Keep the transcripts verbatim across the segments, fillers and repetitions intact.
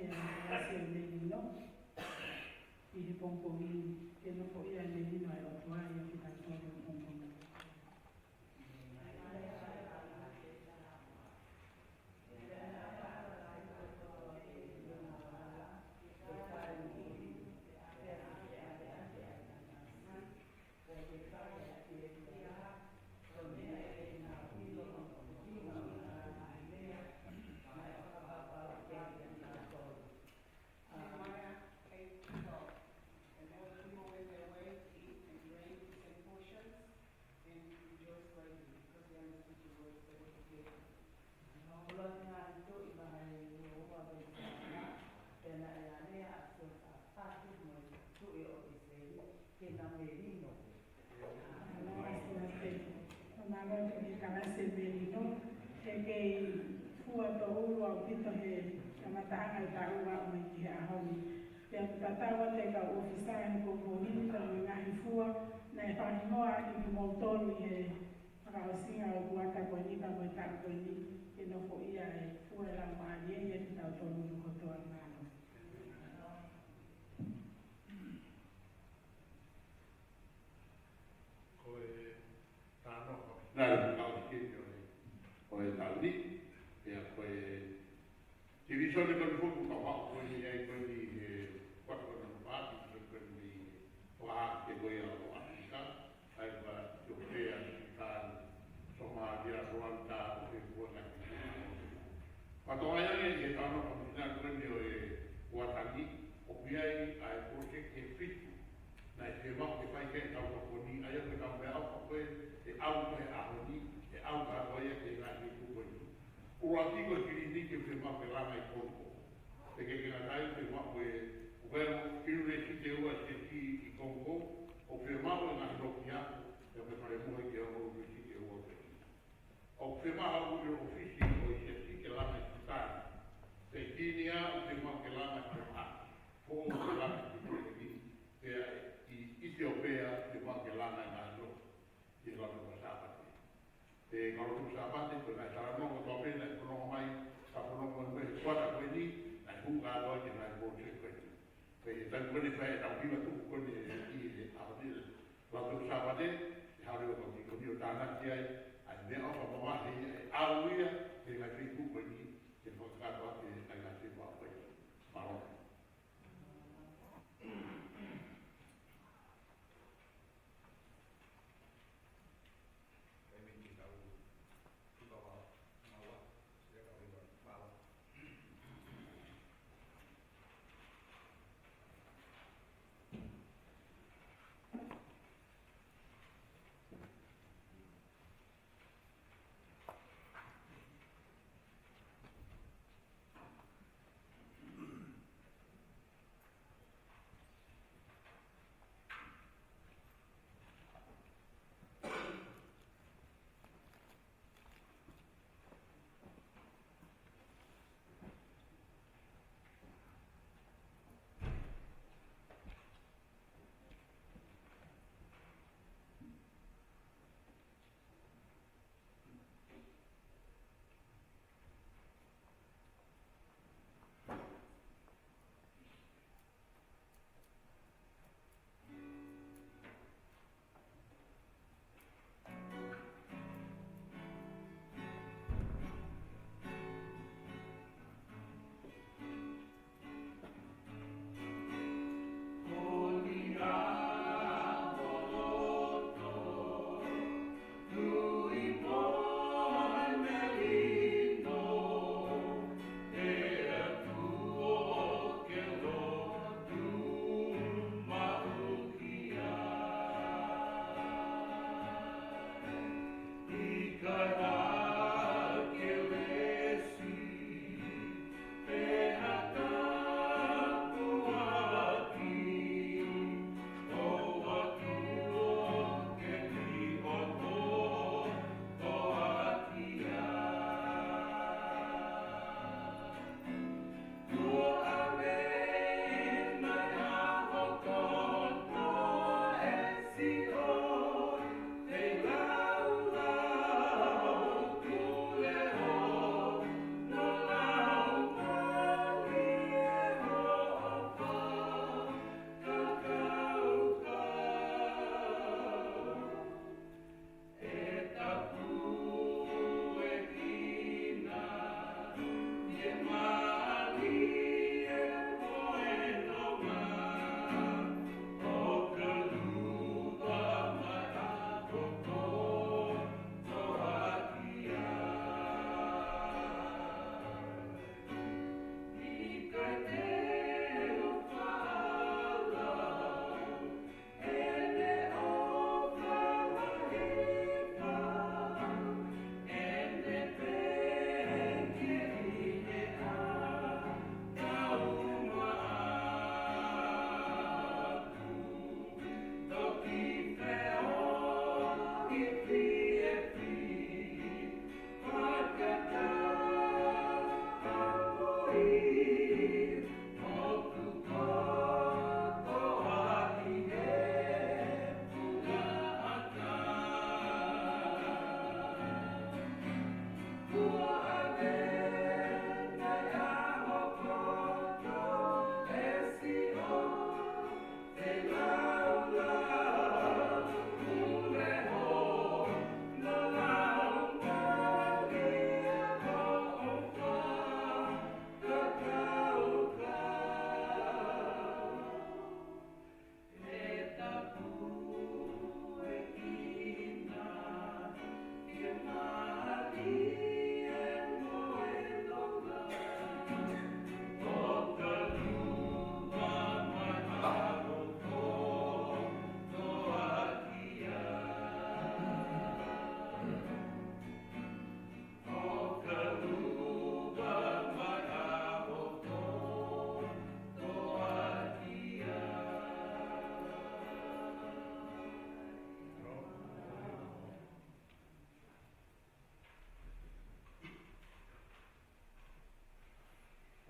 ʻa e Siasi ʻo Melino ʻi he pongipongi ni, ke nofoʻia ʻe Melino ʻa e ʻOtua ʻiate kitautolu he pongipongi ni. Nehemiah eight twelve. And there were people went their way to eat and drink, to take portions, and rejoice greatly, because they understood the words that were given. Ko e ngaahi tuʻi vahe ua veesi taha, pea naʻe alea ʻa Siosafate mo e tuʻi ʻo ʻIsileli, ke na melino. Mālō ʻaupito ki he Kalasi ʻo Melino, he kei fua tōʻulu ʻaupito he kamataʻanga ʻo e taʻu ʻo aʻu mai ki he ʻaho ni. Pea ʻoku tatau atu e kau ʻōfisa he pongipongi ni mo e ngaahi fua naʻe fakahingoa ʻe kimoutolu ʻi he fakaʻosinga ʻo e kuata ko eni pea mo e taʻu ko eni, ke nofoʻia e fua ʻa e Laumālie ʻiate kitautolu kotoa. Mālō. Ko e talanoa ko ē, naʻe kau ki he ʻo e, ʻo e taʻu ni, pea ko e televīsone ko eni foki ʻoku kau maʻu ko eni ai ko eni he kuata ko eni ʻo e televīsone ko eni ʻi he ʻohake ko ia ʻo ʻAfilika, ʻa ia ko Etiopea, Sutani, Somālia, Ruanda, ʻo e kuata. Fakatokangaʻi ange ʻi he talanoa ko eni ko eni ʻo e kuata ni, ʻoku ʻi ai ʻa e project ʻe fitu naʻe fiemaʻu ke fai ki ai e kau tokoni, ʻa ia ko e kau meʻaʻofa ko ē ʻe ʻalu ki he ʻaho ni, ʻe ʻalu kātoa ia ki he ngaahi feituʻu ko eni. ʻUluaki ko e kiliniki ʻoku fiemaʻu ke langa ʻi Kongo. Pea ʻikai ke ngata ai, ʻoku fiemaʻu e, ʻoku ʻi ai e ʻunivēsiti ʻe ua ʻa e Siasi ʻi Kongo, ʻoku fiemaʻu e ngaahi loki ako, pea mo e fale mohe ki he ʻunivēsiti ʻe ua ko eni. ʻOku fiemaʻu ʻa e ʻū ʻōfisi ʻo e Siasi ke langa ʻi Sutani. Pea ʻi Kīnia ʻoku fiemaʻu ke langa ʻi Tonga. Foʻou ke langa ʻi Tonga ni. Pea ʻi ʻItiopea ʻoku fiemaʻu ke langa ʻi Mānoa. ʻI he lotu Sāpate. Pea ko e lotu Sāpate, ko e ngaahi talanoa kotoa pē naʻe fononga mai, ka fononga mai he kuata ko eni, naʻe hū kātoa ki he ngaahi project ko eni. Pea ʻi he taimi ko eni ʻoku fai ai ʻetau hiva tuku ko eni ʻi he ʻaho ni, lotu Sāpate, ʻe haʻu leva e kau tīkoni ʻo tānaki ai ʻa e meʻaʻofa mamahi ʻe ʻalu ia ki he ngaahi feituʻu ko eni, ke fakakakato ʻaki ʻa e ngaahi feituʻu ko eni. Mālō.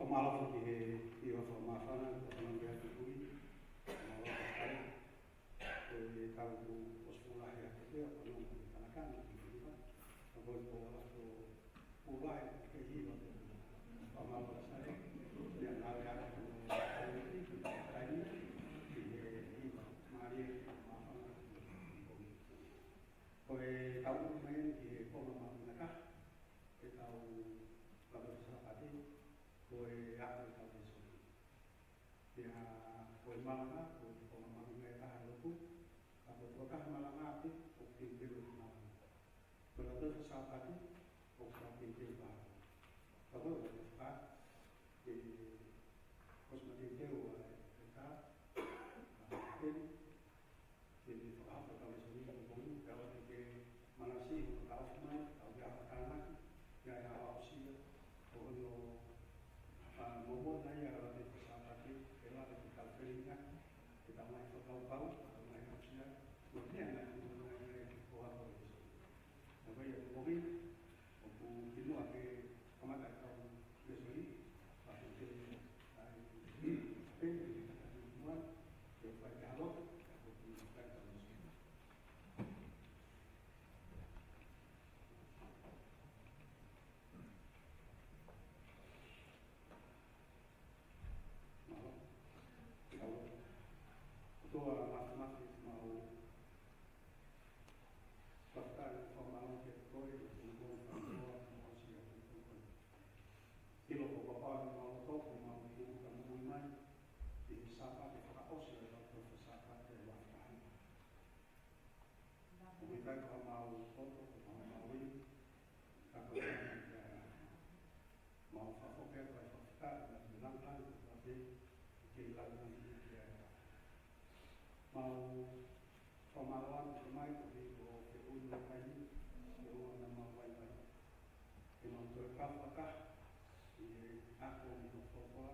Mālō ki he hiva fakamāfana, ko e hanga ki he kui. Mālō ki he kai. Ko e tau ku ʻosi folahi atu pea, ko e nonga ki he kanakana, ki he hiva. Ka ko e ko atu, ko e vahe, ke hiva, ko e fakamālō sai. Ia ngā vea, ko e kai, ki he kai, ki he hiva. Mālō, māfana, ki he kui. Ko e tau mai ki he konga māfana ka, ke tau lave Sāpate, ko e ako ʻetau lēsoni. Pea ko e malanga, ko e konga māfana ʻe taha lotu, ka ko e tokotaha malanga pē, ʻoku teuteu e malanga. Ko e lave Sāpate, ʻoku teuteu pē. Ka ko e lave Sāpate, ʻosi mateuteu ʻa e, ʻa e ka, ʻa e peni, ke ne fakahoko ʻetau lēsoni ʻo e pongipongi, pea ʻoua te ke manavasiʻi hono taʻofi mai, ʻetau ʻaho tānaki, ʻa e ʻaho aʻusia, ko hono, ʻa, momona ia ʻa e lave Sāpate, ke lava ke tau felingiʻaki, ke tau ngaahi fakakaukau, ke tau ngaahi aʻusia, mo e meʻa naʻe ʻomai ʻe he ʻOtua ko e lēsoni. Ka ko ia ʻoku ʻomi, ʻoku kimuʻa ke kamata ʻetau lēsoni, ka ko e, ʻa e, peni, ʻa e, muʻa, ke fai ke halo, ka ko e fai ʻetau lēsoni. Mālō. Mālō. ʻOtua Māfimafi, mau fakatauange ʻo fakamālō kiate koe, ʻi he pongipongi fakakoloa, ʻoku mau aʻusia ʻi he pongipongi. ʻIlo ko e papa ʻi homau loto, ko homau tuʻu ka moʻui mai, ʻi he Sāpate fakaʻosi ʻo e lau ko e Sāpate ʻo e vahe taha hiva. ʻOku ʻikai ko homau toto, ko homau maui, ka ko e ʻEiki ia. Mau fakafoki atu ʻa e fakafetaʻi, ʻa e langilangi, ko e pē, ke langilangi ia. Mau fakamālō atu Tamai koeʻuhi ko e feʻunga ʻo e kai ni, feʻunga naʻa mau vaivai. Ke mau toe kau fakataha ʻi he ako ʻo e folofola.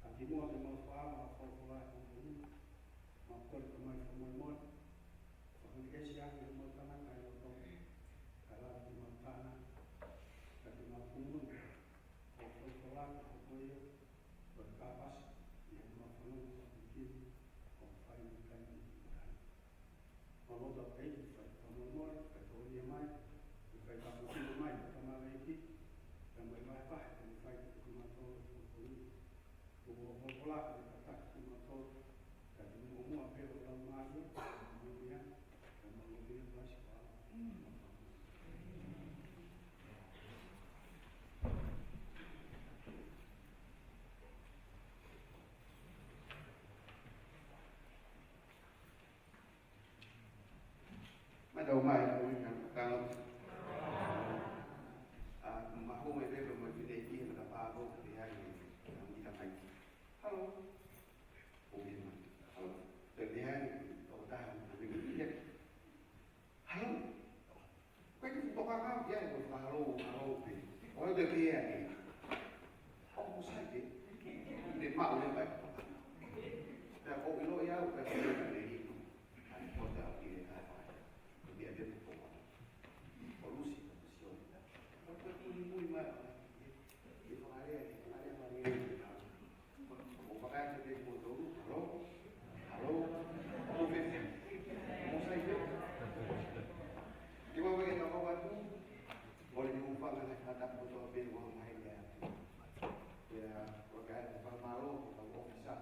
Ka kimuʻa ke mau fakaava ʻa e folofola ʻi he pongipongi ni, mau kole Tamai fakamolemole, fakaʻekeʻesi ange homau tangata ʻi loto, kae lava ke mau tānaki, ka ke mau kumuni, ʻo folofola ke hoko ia ko e kāpasa ʻi heʻemau fanongo fakakikini ʻo fai ʻi he kai ni. Mau lotu ʻEiki, fai fakamolemole, fai tōlia mai, fai fakakikini mai, ʻo Tamai ʻEiki, ka mai mai pahe, ka mai fai ke kimautolu, ko e ko e ko e folofola, ke tataki kimautolu, ka ke muʻomuʻa pē ʻo lau mai, ka mau ia, ka mau ia, ka mau ia, ka mau ia. Mai tau mai, tau mai, tau mai. ʻA, maho mai pē, mai pē, ki he matapā ko, pea ai, ʻa, ʻi he mai. Halo. ʻO ʻi he mai. Halo. Pea ai, ʻo taha, ʻo ʻi he mai. Halo. Ko e kiʻi tokanga, ia, ko e halo, halo pē. ʻO te pea ai. ʻO ko sai pē. Te maʻu le mai. Pea ko ʻilo ia, pea ko ʻilo ia. ʻAi, ko te au ki le ka fai. Ko te au ki le ka fai. Ko Lusi, ko Lusi o. Ko te kuli mui mai. ʻI he fakalea, ʻi he fakalea, fakalea. ʻO fakaʻeke pē kimoutolu, halo, halo, ʻo fēfē. Mou sai pē. Ke mau ʻeke ʻetau kau atu, ʻo le ni ʻoku fanga na kata kotoa pē ua mai lea. Ia, ʻo ka ʻeke fakamālō, ko e kau ʻōfisa.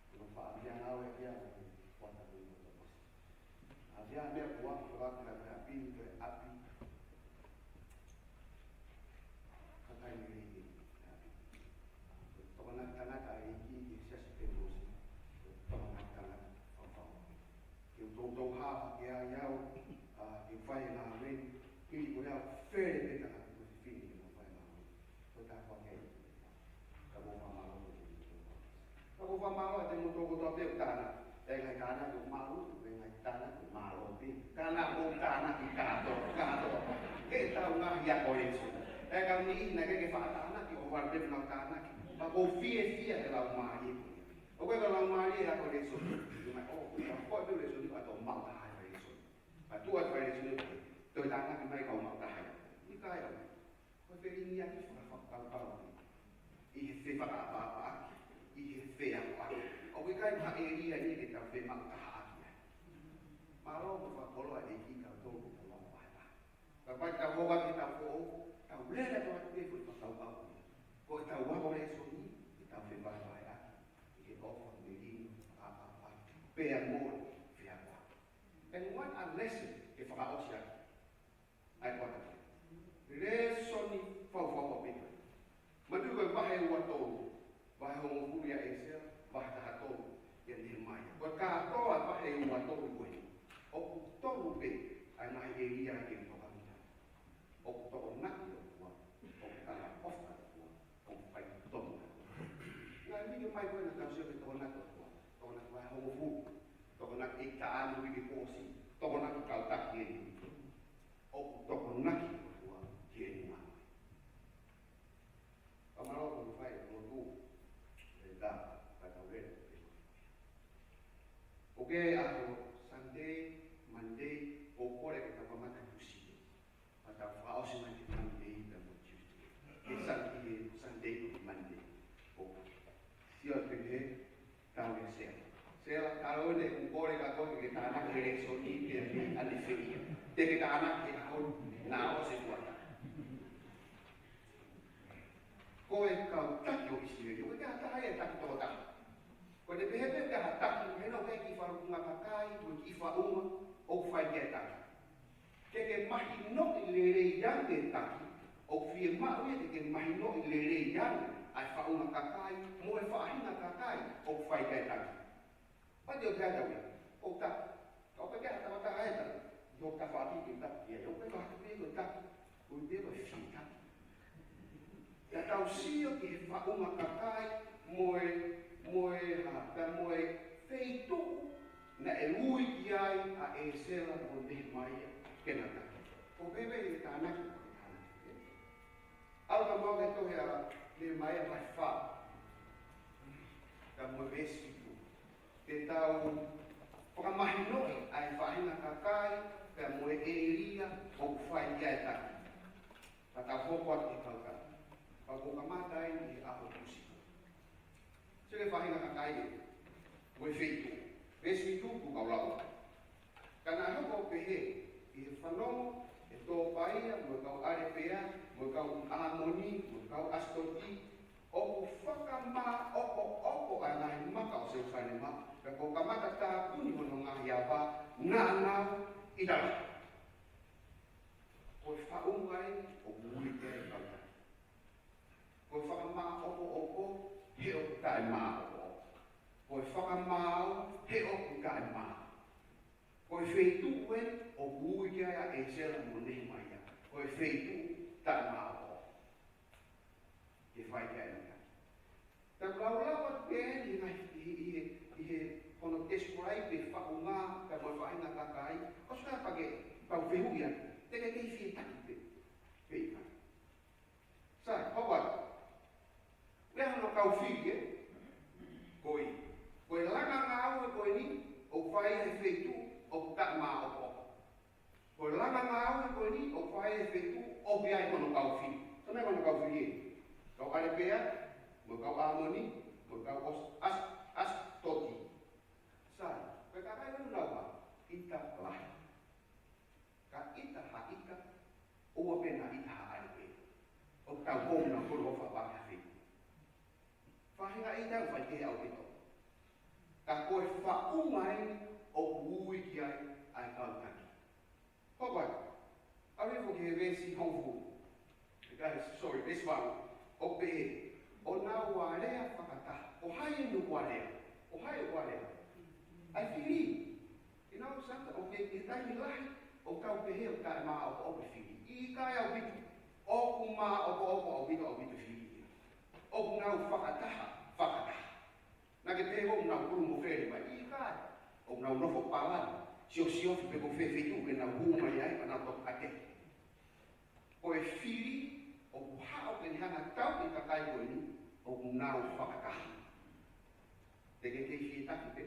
Ko e faʻa meʻa ngāue ia, ko e kuata ko e kuata. ʻA ia meʻa ko ua, ko e kuata ko e ʻapi, ko e ʻapi. Kakai ni ʻEiki, ʻapi. Ko e tokonaki tangata ʻEiki, ʻi he siasi Penitekosi. Ko e tokonaki tangata fafau. Ke u toutou hā hake ai au, ʻa, ke u fai e ngāue ni, hili ko ia ʻoku fele pē tangata ko e fefine ke nau fai e ngāue ni. Ko e taha ko ē. Ka ʻoku ou fakamālō atu kiate kimoutolu. Ka ʻoku ou fakamālō atu kiate kimoutolu kotoa pē ʻoku tānaki. ʻE ngaahi tānaki ʻoku mālō, ʻe ngaahi tānaki ʻoku mālō pē. Tānaki ʻoku tānaki kātoa, kātoa. Ke tau ngaahi ako lēsoni. ʻE kau ni ina ke ke faʻa tānaki, ʻoku ʻalu pē ke nau tānaki. Ka ʻoku ou fiefia he laumālie ko ia. ʻOku ʻikai ko e laumālie ako lēsoni. ʻIo mai, ʻo, ko e ako lēsoni, ʻa e tō maʻu taha e fai lēsoni. Ka tuʻu ai e fai lēsoni, toe tānaki mai kau maʻu taha ia. ʻIkai au. Ko e felingiʻaki fakafakakaukau. ʻi he fefakaʻapaʻapaʻaki, ʻi he feakoʻaki. ʻOku ʻikai ha ʻēlia ia ke tau femaʻu taha ʻaki ai. Mālō mo fakakoloa e ʻEiki kitautolu ke tau ako vahevahe. Kapau te tau hoko atu ke tau foʻou, tau lele atu pē ko e fakakaukau ko ia. Ko ʻetau ako lēsoni, ke tau fevahevaheʻaki ʻi he ʻofa, melino, fakaʻapaʻapa, pea mo e feakoʻaki. And what a lesson ke fakaʻosi atu. ʻA e kuata ko ē. Lēsoni faufaua pē ko ē. Manatuʻi ko e vahe ua tolu, vahe hongofulu ʻia ʻĒsela, vahe taha tolu ʻia Nehemaia. Ko e kātoa vahe ua tolu ko ē, ʻoku tolu pē ʻa e ngaahi ʻēlia ke tokanga ki ai. ʻOku tokonaki ʻOtua, ʻoku talaʻofa ʻOtua, ʻoku faitotonu ʻOtua. Ngaahi miniti mai ko ē naʻa tau sio ki he tokonaki ʻOtua, tokonaki vahe hongofulu, tokonaki ʻEiki Taʻane uike kuo ʻosi, tokonaki kau taki eni. ʻOku tokonaki ʻOtua ki heʻene ngāue. Ka mālō ʻoku fai e lotu, e tā, ka tau lele. ʻOku ʻi ai e ʻaho Sunday, Monday, ʻoku kole ke tau kamata Tusite. Ka tau fakaʻosi mai ki he Monday, pea mo Tuesday. Ke Sun-, ki he Sunday mo e Monday. ʻOku sio atu he Tau ia Sela. Sela, talo ne kuo kole ka ko ke tānaki he lēsoni ke mi ane fili. Te ke tānaki he ʻaho ni, naʻa ʻosi e kuata. Ko e kau taki ʻo ʻIsileli, ʻoku ʻikai ha taha ia ʻe taki tokotaha. Ko ʻene pehē pē ʻoku ʻikai ha taki, he naʻe ʻikai ki faʻunga kakai, mo ki faʻunga, ʻoku fai ki ai e taki. Ke ke mahinoʻi lelei ange e taki, ʻoku fiemaʻu ia ke ke mahinoʻi lelei ange ʻa e faʻunga kakai, mo e faʻahinga kakai ʻoku fai ki ai e taki. Pati ʻo pehē atu ia, ʻoku taki, ka ʻoku ʻikai ha taha ʻe taki, ʻoku tafaʻaki ke taki ia, ʻoku ʻikai ha taki ko e taki, ʻoku ʻikai ko e fie taki. Ka tau sio ki he faʻunga kakai mo e, mo e hā, pea mo e feituʻu naʻe ui ki ai ʻa ʻĒsela mo Nehemaia ke na taki. Ko e pehē pē ʻi he tānaki, ko e tānaki. ʻAlu ka mau ki he tohi ʻa Nehemaia vahe fā. Ka mo e veesi fitu. Ke tau fakamahinoʻi ʻa e faʻahinga kakai, pea mo e ʻēlia ʻoku fai ki ai e taki. Ka tau hoko atu ki he kau taki. Ka kuo kamata ai ʻi he ʻaho Tusite. Sio ki he faʻahinga kakai ē, mo e feituʻu. Veesi fitu kuo kau lau. Ka naʻe hoko ʻo pehē, ʻi he fanongo ʻe Topaia, mo e kau ʻAlepea, mo e kau ʻĀmoni, mo e kau ʻAsitoti, ʻoku fakamāʻopoʻopo ʻa e ngaahi maka ʻo Selūsalema, pea kuo kamata tāpuni hono ngaahi ava, naʻa nau ʻita lahi. Ko e faʻunga eni ʻoku ui ki ai e kau taki. Ko e fakamāʻopoʻopo, he ʻoku taʻemāʻopoʻopo. Ko e fakamaau, he ʻoku taʻemāu. Ko e feituʻu eni ʻoku ui ki ai ʻa ʻĒsela mo Nehemaia. Ko e feituʻu taʻemāʻopoʻopo. Ke fai ki ai e taki. Tau lau lau atu pē eni ʻi he, ʻi he, ʻi he, ʻi he, hono describe e faʻunga, pea mo e faʻahinga kakai, ʻosi ka pake, tau fehuʻi atu, te ke kei fie taki pē, pē ʻikai. Sai, hoko atu. Lea hono kau fili, ē? Ko e, ko e langa ngāue ko eni, ʻoku fai he feituʻu, ʻoku taʻemāʻopoʻopo. Ko e langa ngāue ko eni, ʻoku fai he feituʻu, ʻoku ʻi ai hono kau fili. Sio mai hono kau fili ē. Kau ʻAlepea, mo e kau ʻĀmoni, mo e kau ʻAs-, ʻAs-, ʻAsitoti. Sai, ko e kakai ʻoku nau ʻita lahi. Ka ʻita ha ʻita, ʻoua pē naʻa ʻita ha ʻAlepea. ʻOku tau kau na kolo ʻo fakapaʻaki ha feituʻu. Faʻahinga ʻita ʻoku fai kehe ʻaupito. Ka ko e faʻunga eni ʻoku ui ki ai ʻa e kau taki. Hoko atu. ʻAlu hifo ki he veesi hongofulu. Guys, sorry, veesi valu. ʻOku pehē, ʻo nau alea fakataha. Ko hai eni ʻoku alea? Ko hai ʻoku alea? ʻA e fili. You know something? ʻOku ke, ke taimi lahi, ʻoku tau pehē ʻoku taʻemāʻopoʻopo e fili. ʻIkai ʻaupito. ʻOku māʻopoʻopo ʻaupito, ʻaupito e fili. ʻOku nau fakataha, fakataha. Naʻa ke pehē ʻoku nau kulu mo fele mai, ʻikai. ʻOku nau nofo palani, siosiofi pe ko fē feituʻu ke nau hū mai ai, ka nau toki ʻatē. Ko e fili, ʻoku haʻu ke ne hanga ʻo tauʻi e kakai ko eni, ʻoku nau fakataha. Te ke kei fie taki pē.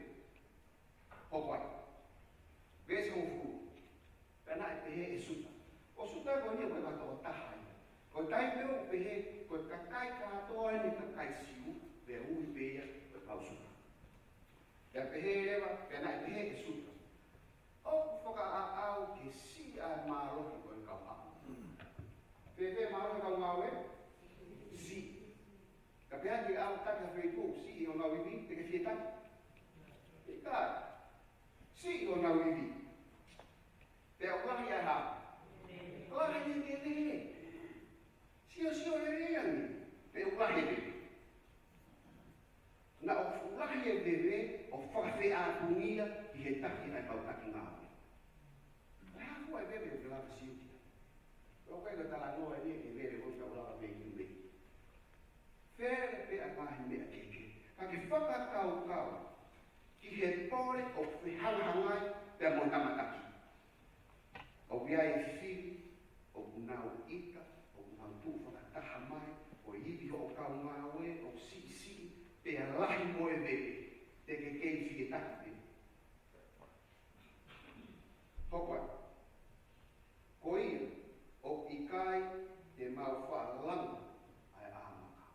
Hoko atu. Veesi hongofulu. Pea naʻe pehē ʻe Siuta. Ko Siuta ko eni ko e kau tokotaha ia. Ko e taimi pē ʻoku pehē, ko e kakai kātoa eni e kakai ʻa e Siu, pea ui pē ia ko e kau suka. Pea pehē leva, pea naʻe pehē ʻe he suka, ʻoku fakaʻaʻau ke siʻi ʻa e mālohi ʻo e kau haʻu. Fēfē mālohi ʻo e kau ngāue? Siʻi. Ka pehē ke ʻalu ʻo taki ha feituʻu, siʻi honau ivi, te ke fie taki? ʻIkai. Siʻi honau ivi. Pea ʻoku lahi ʻa e hā? Lahi e veve. Siosio lelei ange, pea ʻoku lahi e veve. Naʻa ʻoku lahi e veve ʻo fakafeʻātungia ʻi he taki ʻa e kau taki ngāue. Naʻe hā fua e veve ʻoku lava Siu ki ai? ʻOku ʻikai ko e talanoa eni ki he veve ʻoku tau lava mei ki mei. Fele pē ʻa e ngaahi meʻa kehekehe. Ka ke fakakaukau ki he pole ʻoku fehangahangai pea mo e tama taki. ʻOku ʻi ai e fili, ʻoku nau ʻita, ʻoku nau tuʻu fakataha mai, ʻoku ivi hoʻo kau ngāue, ʻoku siʻisiʻi, pea lahi mo e veve, te ke kei fie taki pē. Hoko atu. Ko ia, ʻoku ʻikai te mau faʻa langa ʻa e amaka.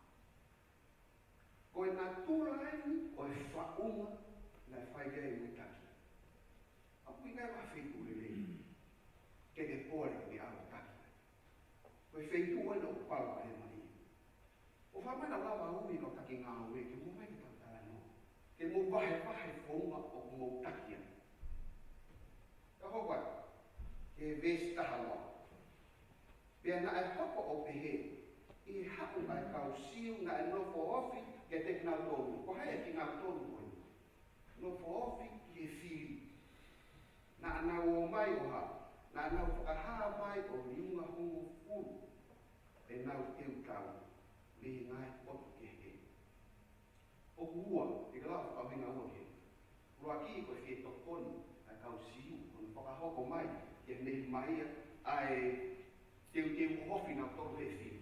Ko e natula eni ʻo e faʻunga naʻe fai ki ai e ui taki. ʻOku ʻikai ha feituʻu lelei ke ke pole ke ʻalu ʻo taki. Ko e feituʻu eni ʻoku pau ke ʻomai. ʻOku fiemaʻu naʻa lava ui kau taki ngāue ke mou ō mai ke tau talanoa, ke mou vahevahe e founga ʻoku mou taki ai. Ka hoko atu ki he veesi taha ua. Pea naʻe hoko ʻo pehē, ʻi he haʻu ʻa e kau Siu naʻe nofo ofi kiate kinautolu. Ko hai ʻa kinautolu ko ē? Nofo ofi ki he fili. Naʻa nau ō mai ʻo hā? Naʻa nau fakahā mai ʻo liunga hongofulu ʻenau teuteu mei he ngaahi potu kehekehe. ʻOku ua, ʻikai lava fakaʻuhinga ua ki ai. ʻUluaki ko e fie tokoni ʻa e kau Siu, ko hono fakahoko mai kia Nehemaia ʻa e teuteu ʻohofi naʻa nau tolo he fili.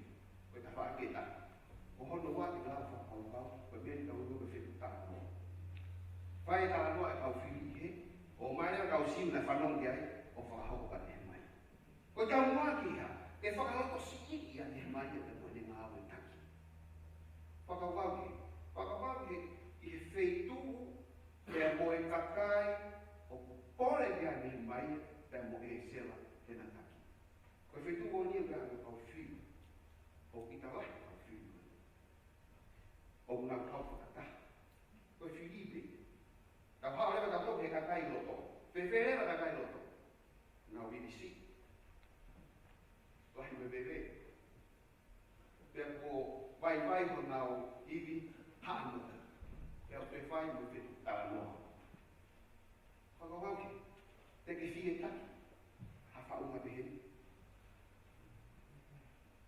Ko e tafaʻaki ʻe taha. Ko hono ua ʻikai lava fakaʻuhinga, ko e meʻa naʻa nau ʻilo ko e fie tokoni. Fai talanoa e kau fili he, ʻomai leva e kau Siu naʻe fanongo ki ai, ʻo fakahoko kia Nehemaia. Ko e taumuʻa ki hā? Ke fakalotosiʻi ʻa Nehemaia pea mo ʻene ngāue taki. Fakakaukau ki, fakakaukau ki he feituʻu pea mo e kakai ʻoku pole ki ai ʻa Nehemaia pea mo ʻEsela ke na taki. Ko e feituʻu ko eni ʻoku ʻi ai e kau fili, ʻoku ʻita lahi e kau fili. ʻOku nau kau fakataha. Ko e fili pē. Tau haʻu leva tautolu ki he kakai loto. Fēfē leva kakai loto? Nau ivi siʻi. Lahi mo e veve. Pea kuo vaivai honau ivi, haʻamo. Pea ʻoku fai mo e fetuʻu talanoa. Fakakaukau ki ai, te ke fie taki ha faʻunga pehē ni?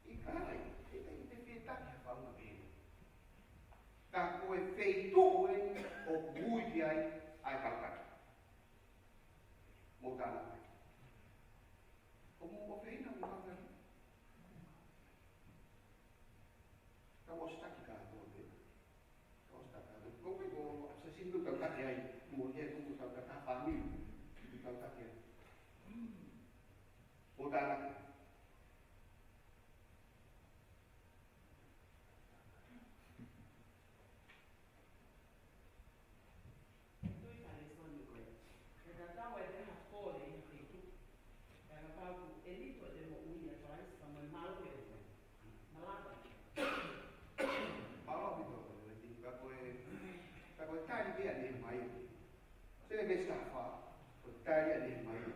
ʻIkai, ʻikai te ke fie taki ha faʻunga pehē ni. Ka ko e feituʻu eni ʻoku ui ki ai ʻa e kau taki. Mou tānaki. ʻOku mou ʻofeina mo kau taki? Tau ʻosi taki kātoa pē. Tau ʻosi taki kātoa. Ko e ko e session ʻoku tau taki ai. Mo ia ʻoku tau taki ha fāmili. ʻOku tau taki ai. Mou tānaki. Tui ka lēsoni ko ē. He tatau ai pē ha pole ʻi ha feituʻu. Ka kapau ʻoku ʻelito ʻete moʻui ʻia Kalaisi, ka mo e mālohi ʻo e moʻui. Malava. Mālō ʻaupito, Leti, ka ko e, ka ko e tali pē ʻa Nehemaia. Sio ki he veesi taha fā, ko e tali ʻa Nehemaia.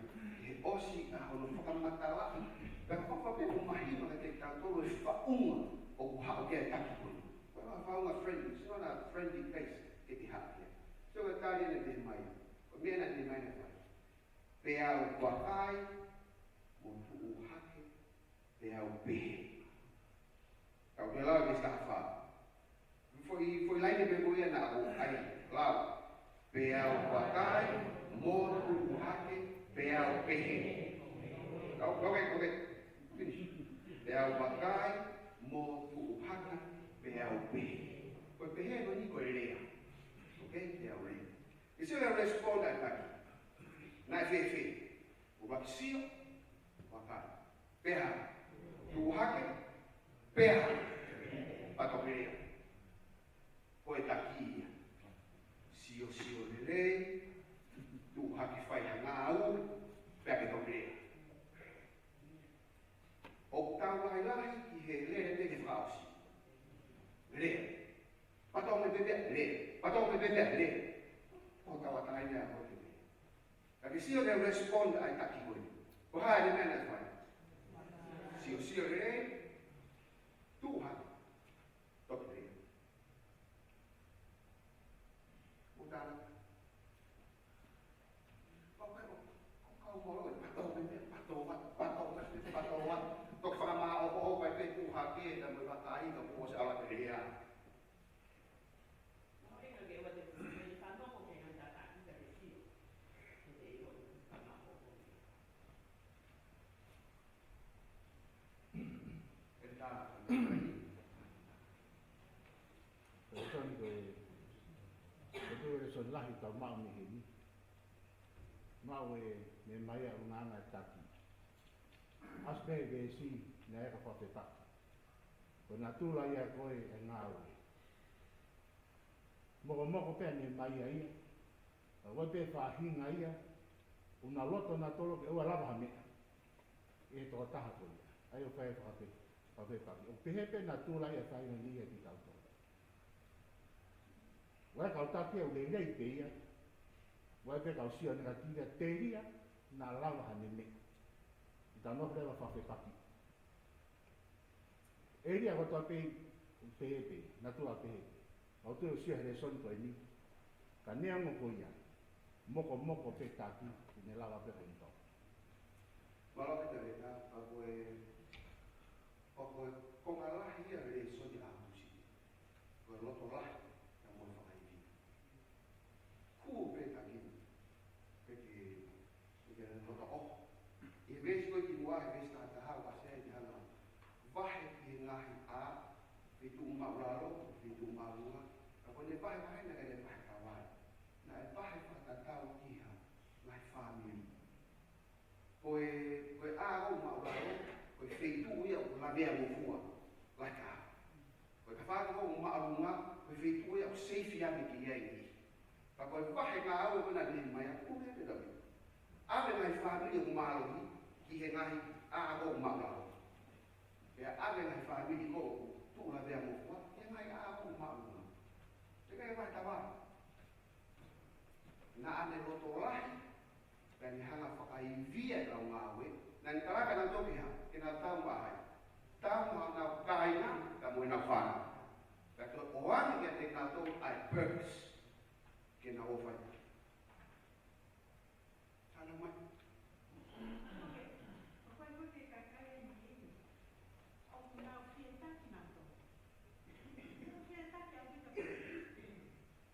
He ʻosi ʻa hono fakamatalaʻi. Ka ko e fakapapau pē ʻoku mahino kiate kitautolu e faʻunga ʻoku haʻu ki ai e taki ko eni. Ko e faʻunga friendly, it's not a friendly place ke te haʻu ki ai. Sio ki he tali ʻa Nehemaia. Ko e meʻa naʻe Nehemaia naʻe fai. Peau vakai, mo tuʻu hake, peau pehē. Kau pē lau ki he veesi taha fā. Foʻi, foʻi laine pē ko ia naʻa ku ʻai, lau. Peau vakai, mo tuʻu hake, peau pehē. Kau, kau ke, kau ke. Finish. Peau vakai, mo tuʻu hake, peau pehē. Ko e pehē ko eni ko e lea. Okay? Peau lea. Ke sio ki he respond ʻa e taki. Naʻe fēfē? ʻUluaki sio, vakai. Pea hā? Tuʻu hake, pea hā? Pea toki lea. Pato me pete ane. Ko tau atangai mea ko te. Ka ke sio ne respond ai taki ko. Ko hai ne mea na fai. Sio, sio lelei. Tuʻu hake. Toki lelei. Mutala. Ko ke o, ko kau molo, pato me, pato ma, pato ma, pato ma. Toki fakamā o, o, o, kai pe tuʻu hake, ta mo vakai, ka mo se ala te lea. Ko e lēsoni ko e, ko e lēsoni lahi tau maʻu mei heni. Maʻu e meʻa mai ʻa e ʻulungaanga ʻo e taki. ʻAsi pē veesi naʻe ka fakafepaki. Ko e natula ia ko ē ʻa e ngāue. Mokomoko pē ʻa e meʻa mai ia. Ka ʻoku ʻi ai pē faʻahinga ia, ʻoku na loto nautolu ke ʻoua lava ha meʻa ʻe he tokotaha ko ia. ʻA ia ʻoku fai fakafe-, fakafepaki. ʻOku pehē pē natula ia ʻa e faʻahinga ni ia kitautolu. ʻOku ʻi ai e kau taki ʻoku lelei pē ia. ʻOku ʻi ai pē kau sio negative ia, telia naʻa lava ha meʻa. ʻI heʻetau nofo leva fakafepaki. ʻElia kotoa pē, pehē pē, natula pehē pē. Mau toe sio he lēsoni ko eni. Ka neongo ko ia, mokomoko pē taki, ʻi he lava pē ko eni tau. Mālō e Tavita, ka ko e, ka ko e, ko e ngaahi lahi ia lēsoni ʻa Tusi. Ko e loto lahi, ka mo e fakaivia. Kuo pē taki, pē ke, pē ke loto ʻo. ʻI he veesi ko ē ki muʻa, he veesi taha taha, ʻoku ʻasi ai ʻa e hanga vahe ki he ngaahi ʻā, feituʻu māʻulalo, feituʻu māʻolunga. Ka ko ʻene vahevahe naʻe ʻikai ke ne vahe kavai. Naʻe vahe fakatatau ki ha ngaahi fāmili. Ko e, ko e ʻā ʻoku māʻulalo, ko e feituʻu ia ʻoku lavea ngofua, like a. Ko e tafaʻaki ʻoku māʻolunga, ko e feituʻu ia ʻoku safe ia me ke ʻi ai. Ka ko e vahe ngāue ko ena ʻa Nehemaia, ʻoku ne pehē ʻe Tavita. ʻAve ngaahi fāmili ʻoku mālohi, ki he ngaahi ʻā ʻoku māʻulalo. Pea ʻave ngaahi fāmili ʻoku tuʻu lavea ngofua, ki he ngaahi ʻā ʻoku māʻolunga. Te ke vahe tava. Naʻa ne loto lahi, pea ne hanga fakaivia e kau ngāue, naʻa ne kalaka nautolu ke hā, ke nau tau mo hai. Tau mo honau kāinga, ka mo ʻenau fānau. Pea toe ʻoange kiate kinautolu ʻa e purpose, ke nau ō ʻo fai. Tala mai. ʻOku ʻi ai e kakai ʻi heni, ʻoku nau fie taki nautolu. Nau fie taki ʻaupito.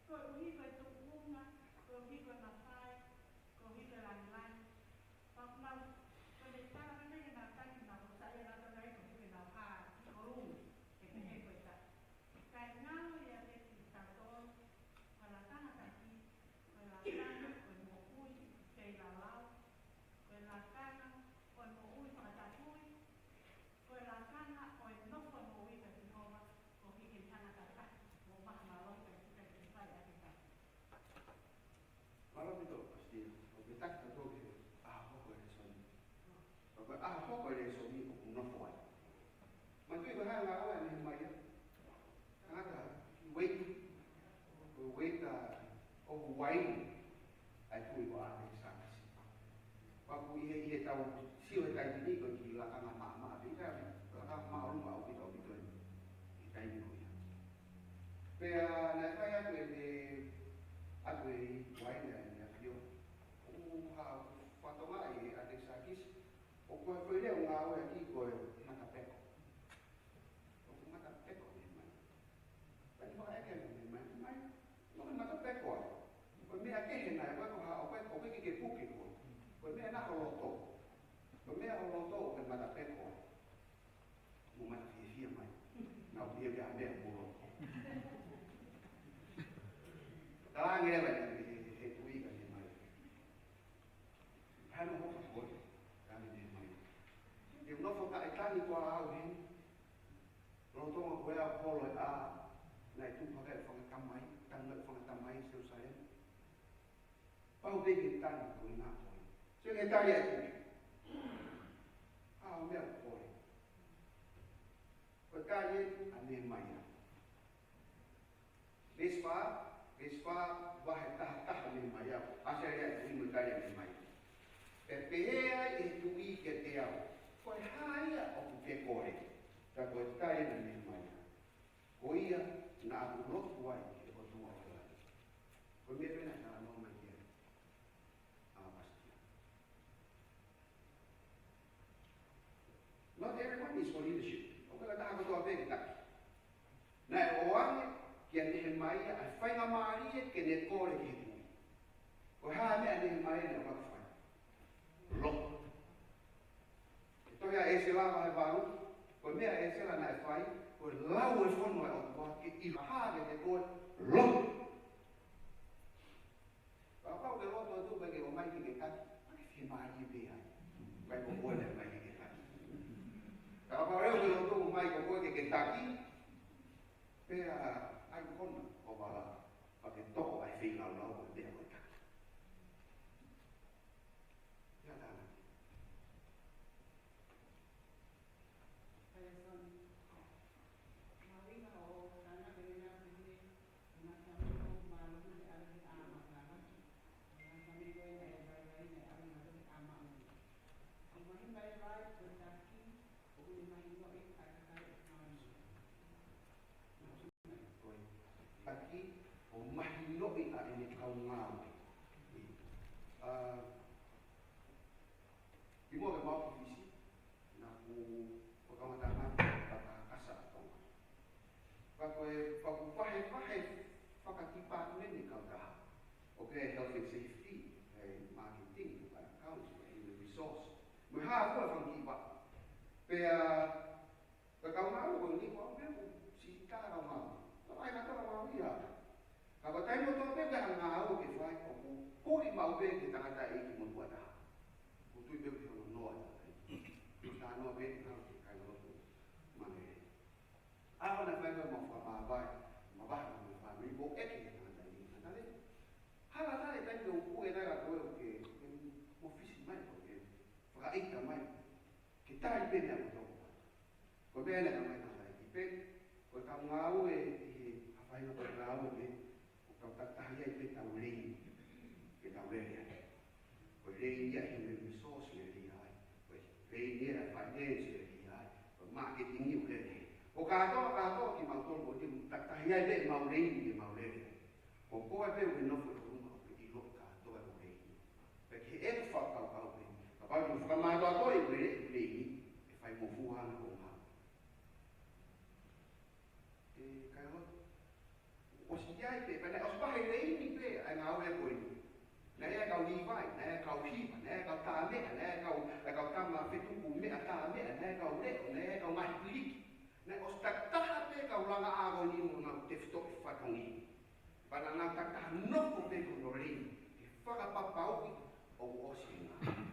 Koeʻuhi ko e tuʻunga, koeʻuhi ko e mafai, koeʻuhi ko e langilangi. Pea ʻoku nau, ko e meʻa tala mai ke nau taki, nau saiʻia nautolu ai koeʻuhi ko ʻenau hā, ki kolumu, ke pehē ko e taki. Kae ngalo ia ke ki tautolu, ko e lakanga taki, ko e lakanga, ko e moʻui, kei lalau, ko e lakanga, ko e moʻui fakatapui, ko e lakanga ʻo e nofo moʻui kia Sihova, koeʻuhi ke ne hanga ʻo tataki mo mahamālō ʻa e kakai ke fai ʻaki e taki. Mālō ʻaupito, Pastor. ʻOku ke taki tautolu ki he ʻaho hoko e lēsoni. Ka ko e ʻaho hoko e lēsoni ʻoku nofo ai. Manatuʻi ko e hā e ngāue ʻa Nehemaia. Tangata, he wait. Ko e wait ʻa, ʻoku wait. ʻA e tuʻi ko ʻAtekisekisi. Pea ʻoku ʻi he, ʻi heʻetau sio he taimi ni ko e kiʻi lakanga maʻamaʻa pē ia, lakanga māʻolunga ʻaupito ʻaupito ʻi he taimi ko ia. Pea naʻe fai atu ʻene, atu e uaine ʻa ʻEne ʻAfio. ʻOku hā, ʻoku fakatokangaʻi ʻe ʻAtekisekisi, ʻoku ʻi ai e foʻi lea ʻoku ngāueʻaki ko e matapeko. ʻOku matapeko Nehemaia. Pea ne fakaʻeke ʻe Nehemaia, Nehemaia, ʻoku ke matapeko ai. Ko e meʻa kehe nai, ko e ko ha, ʻoku ke, ʻoku ke ke puke koe. Ko e meʻa naʻa ho loto. Ko e meʻa ho loto ʻoku ke matapeko ai. Mo mata fiefia mai. Naʻa ku pehē pē ʻa e meʻa mo loto. Talaange leva ʻe he, he, he tuʻi kia Nehemaia. Hano hoka koe, ka Nehemaia. Te u nofo taʻetani koā au heni. Lolotonga ko e ʻaho holo e ʻā, naʻe tupu hake e fanga tamai, tanu e fanga tamai ʻi Selusalema. Pau pē ke tanu koe na koe. Sio ki he tali atu. ʻA, ʻo meʻa ko e. Ko e tali atu ʻa Nehemaia. Veesi fā, Siʻisifa vahe taha taha mei Nehemaia, ʻasi ai e lea ʻa e tuʻi mo e tali ʻa Nehemaia. Pea pehē ai ʻe he tuʻi kiate au, ko e hā ia ʻoku ke kole? Pea ko e tali ʻa Nehemaia, ko ia naʻa ku lotu ai ki he ʻOtua ʻo e langi. Ko e meʻa pē naʻe talanoa mai ki ai ʻa Pasitia. Not everyone is for leadership. ʻOku ʻikai ke taha kotoa pē ke taki. Naʻe ʻoange kia Nehemaia ʻa e faingamālie ke ne kole ki he tuʻi. Ko e hā e meʻa ʻa Nehemaia naʻe ʻoange ke fai? Lotu. ʻI he tohi ʻa ʻEsela vahe valu, ko e meʻa ʻa ʻEsela naʻe fai, ko e lau e fono ʻa e ʻOtua ke ʻilo. Hā ke te kole? Lotu. Kapau ke lotu atu pea ke ʻomai ke ke taki, ʻoku ʻikai ke fiemālie pē ai. ʻIkai ko koe naʻe ʻomai ke ke taki. Kapau leva ke lotu ʻomai ko koe ke ke taki, pea ʻai kona ʻo vala, pea ke toʻo ʻa e feilaulau ʻo e meʻa ko e taki. Ia tānaki. Palesoni. Mahuʻinga ʻo tānaki e meʻa ko eni, ʻo ngaahi fāmili ʻoku mālohi ʻi he ʻalu ki he ʻā matala. ʻO ngaahi fāmili ko eni ʻe vaivai ʻi he ʻalu ki he ʻā maʻu. ʻOku mahino leva ko e taki, ʻoku ne mahinoʻi ʻa e kakai ʻoku mālohi. Ko e taki ʻo mahinoʻi ʻa ʻene kaungāue. ʻA, kimuʻa ke mau ki Fisi, naʻa ku fakamatala mai ʻa e kasa ʻa Tonga. Ka ko e, ka ko e vahevahe fakatipatimeni kautaha. ʻOku ʻi ai e health and safety, ʻi ai e marketing, ʻi ai e accounts, ʻi ai e human resource. Mo e hā fua e fanga kiʻi vaʻa. Pea, ka kaungāue ko eni ko au pē ʻoku siʻi tā kaungāue. Ka ʻai ka tā kaungāue ia. Ka ko e taimi kotoa pē ko e hā e ngāue ke fai ʻoku kuli maʻu pē ki he tangataʻeiki motuʻa taha. ʻOku tui pē ʻoku ʻi hono noa e tangataʻeiki. Ko e talanoa pē ʻoku ʻi ai e kāingalotu mangele. ʻA ia naʻe fai ko ē ʻemau fakamāvae, mavahe mo e fāmili, ʻo ʻeke ki he tangataʻeiki, tangataʻeiki. Hala naʻe taimi ʻoku ʻi ai ʻa koe ʻoku ke, ke mo Fisi mai ʻoku ke fakaʻita mai. Ke tali pē meʻa kotoa. Ko e meʻa naʻe talamai ʻe he tangataʻeiki pē, ko e kau ngāue ʻi he faʻahinga ko e ngāue pē, ʻoku tau takitaha ai pē ʻetau leini, ke tau lele ai. Ko e leini ia ʻi he human resource lele ai. Ko e leini ia ʻi he finance lele ai. Ko e marketing ia ʻoku lele ai. Ko e kātoa, kātoa kimautolu ʻoku tau takitaha ai pē ʻemau leini ke mau lele ai. Ko koe pē ʻoku ke nofo ʻi ʻolunga ʻoku ke ʻiloʻi kātoa ʻemau leini. Pea ki heʻeku fakakaukau pē, kapau te u fakamātoato ʻeku leini, ʻe fai mo fua ana ko ma. ʻE kāingalotu, ʻosi ʻi ai pē, pea naʻe ʻosi pē he leini pē ʻa e ngāue ko eni. Naʻe ʻi ai e kau Līvai, naʻe ʻi ai e kau hiva, naʻe ʻi ai e kau tāmeʻa, naʻe ʻi ai e kau, e kau tama fetuku meʻa tāmeʻa, naʻe ʻi ai e kau leʻo, naʻe ʻi ai e kau ngaahi piliki. Naʻe ʻosi takitaha pē kau langa ʻa ko eni mo nau tefitoʻi fatongia. Pea naʻa nau takitaha nofo pē ko ʻenau leini, ke fakapapauʻi ʻoku ʻosi e ngāue.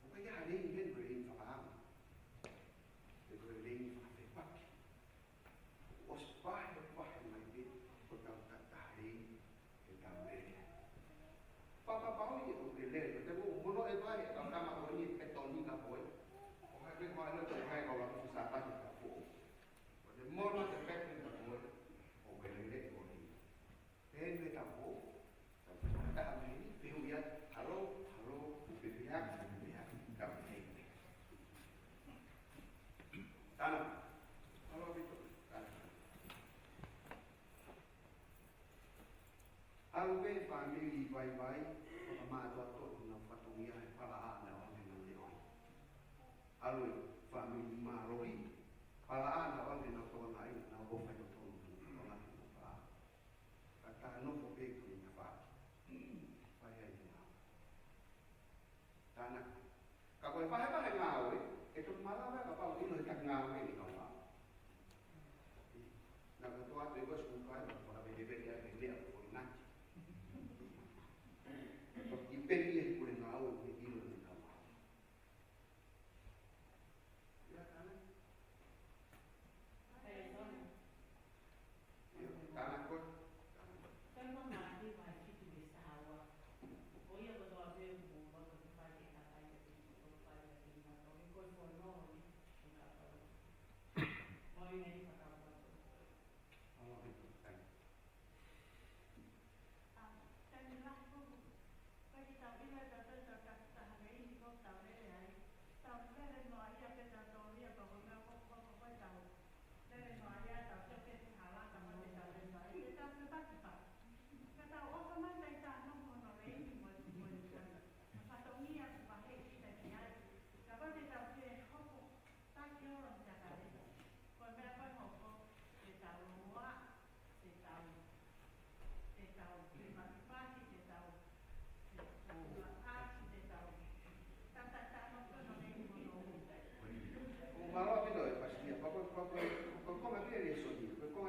ʻOku ʻikai ha leini heni ko e leini fakaanga. Pe ko e leini fakafepaki. ʻOsi vahevahe mai pē ko ʻetau takitaha leini, ke tau lele. Fakapapauʻi ʻoku ke lele, ko e te mo mono e vai, e kau tama ko eni, e toni ka ko e. ʻO hai pē ko e ʻalu, ʻo hai kau laku Sāpate ka ko e. Ko e te mono e pēpē ka ko e, ʻoku ke lele ko e. Pehē ni pē ʻetau pō, tau fakataha mei heni, fehuʻi atu, halo, halo, ʻoku pehē hake, ʻoku pehē hake, tau pehē pē. Tānaki, halo ʻaupito, tānaki. ʻAlu pē fāmili vaivai, fakamātoato honau fatongia he palaʻā naʻe ʻoange honau leʻo. ʻAlu e fāmili mālohi, palaʻā naʻe ʻoange honau tokangaʻi, nau ō fai totonu honau tokangaʻi honau palaʻā. Ka tā nofo pē ko e tafaʻaki. Fai ai e ngāue. Tānaki. Ka ko e vahevahe ngāue, ʻe toki malava kapau ʻoku ʻilo he taki ngāue ʻe kau ngāue. Naʻa ko e toa atu e kau sikukai, naʻa ko e fakapehē pē ia ke meʻa ko e ngati. Toki peni e kule ngāue, ʻoku ʻilo he kau ngāue. Ia, tānaki. Ia, tānaki ko. Tānaki.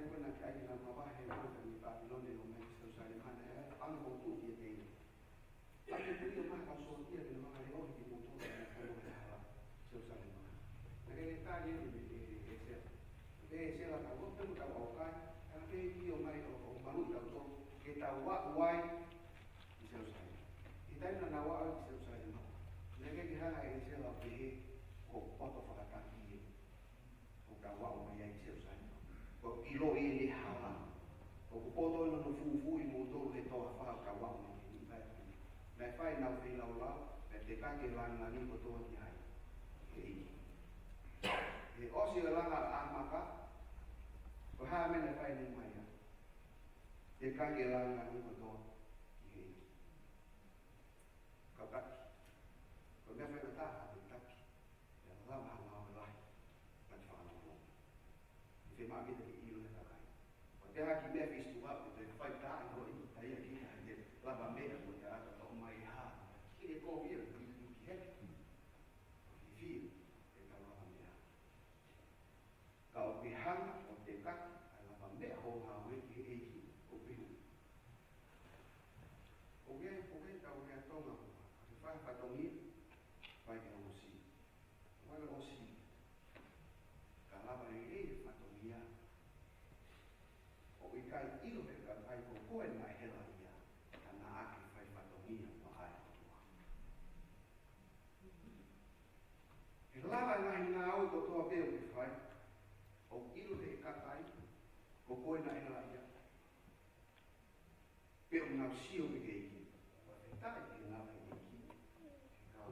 taimi ko ē naʻe ʻai ke nau mavahe ʻa e ʻOtua mei Pāpilone ʻo ʻomai ki Selusalema, naʻe ʻalu ʻo tuʻu ki he teina. Pea ʻoku ʻikai ke ʻilo mai ha kau sōtia pe naʻe ʻomai ʻo hiki mo tō ka na kolo he hala Selusalema. Naʻe ʻikai ke tali ʻe, ʻe, ʻe ʻĒsela. Pehē ʻe ʻĒsela, tau ō pē mo tau ʻaukai, ka naʻe ʻikai ke ʻilo mai ʻo, ʻo maluʻi tautolu ke tau aʻu ai ki Selusalema. ʻI he taimi naʻa nau aʻu ai ki Selusalema, naʻe ʻikai ke hanga ʻe ʻĒsela ʻo pehē ko e poto fakataki ia ʻoku tau aʻu mai ai ki Selusalema. ʻOku ʻiloʻi ʻe he hala, ʻoku poto ʻi hono fufuuʻi kimoutolu ʻe he toafa ʻoku tau aʻu mai ki ai. Naʻe fai ʻenau feilaulau, pea tekaki e langilangi kotoa ki ai. Ki he ʻEiki. He ʻosi e langa ʻa e maka, ko e hā e meʻa naʻe fai ʻe Nehemaia? Tekaki e langilangi kotoa ki he ʻEiki. Kau taki. Ko e meʻa faingataʻa ke taki. Pea lava ha ngāue lahi, ka te fakalongolongo. ʻE fiemaʻu ke te ke ʻilo he kakai. Ko e hā e kiʻi meʻa fisituʻa, ko e fai tā e hoi, tā ia ki ha te lava meʻa ko e ata toʻo mai ha. Ki he kovi e ki, ki, ki he. Ko e fie, ʻe tau lava meʻa. Ka ʻoku ke hanga ʻo tekaki ʻa e lava meʻa hoʻo ngāue ki he ʻEiki, ʻoku pehē. ʻOku ke, ʻoku ke tau lea Tonga, ka ke fai fatongia, fai ke ʻosi. Wala ʻosi. Ka lava lelei e fatongia. ʻilo he kakai ko koe naʻe hela ia, ka naʻa ke fai fatongia maʻa e ʻOtua. He lava e ngaahi ngāue kotoa pē ʻoku ke fai, ʻoku ʻilo he kakai ko koe naʻe hela ia. Pea ʻoku nau sio ki he ʻEiki. Fakafetaʻi ki he lava e ʻEiki he kau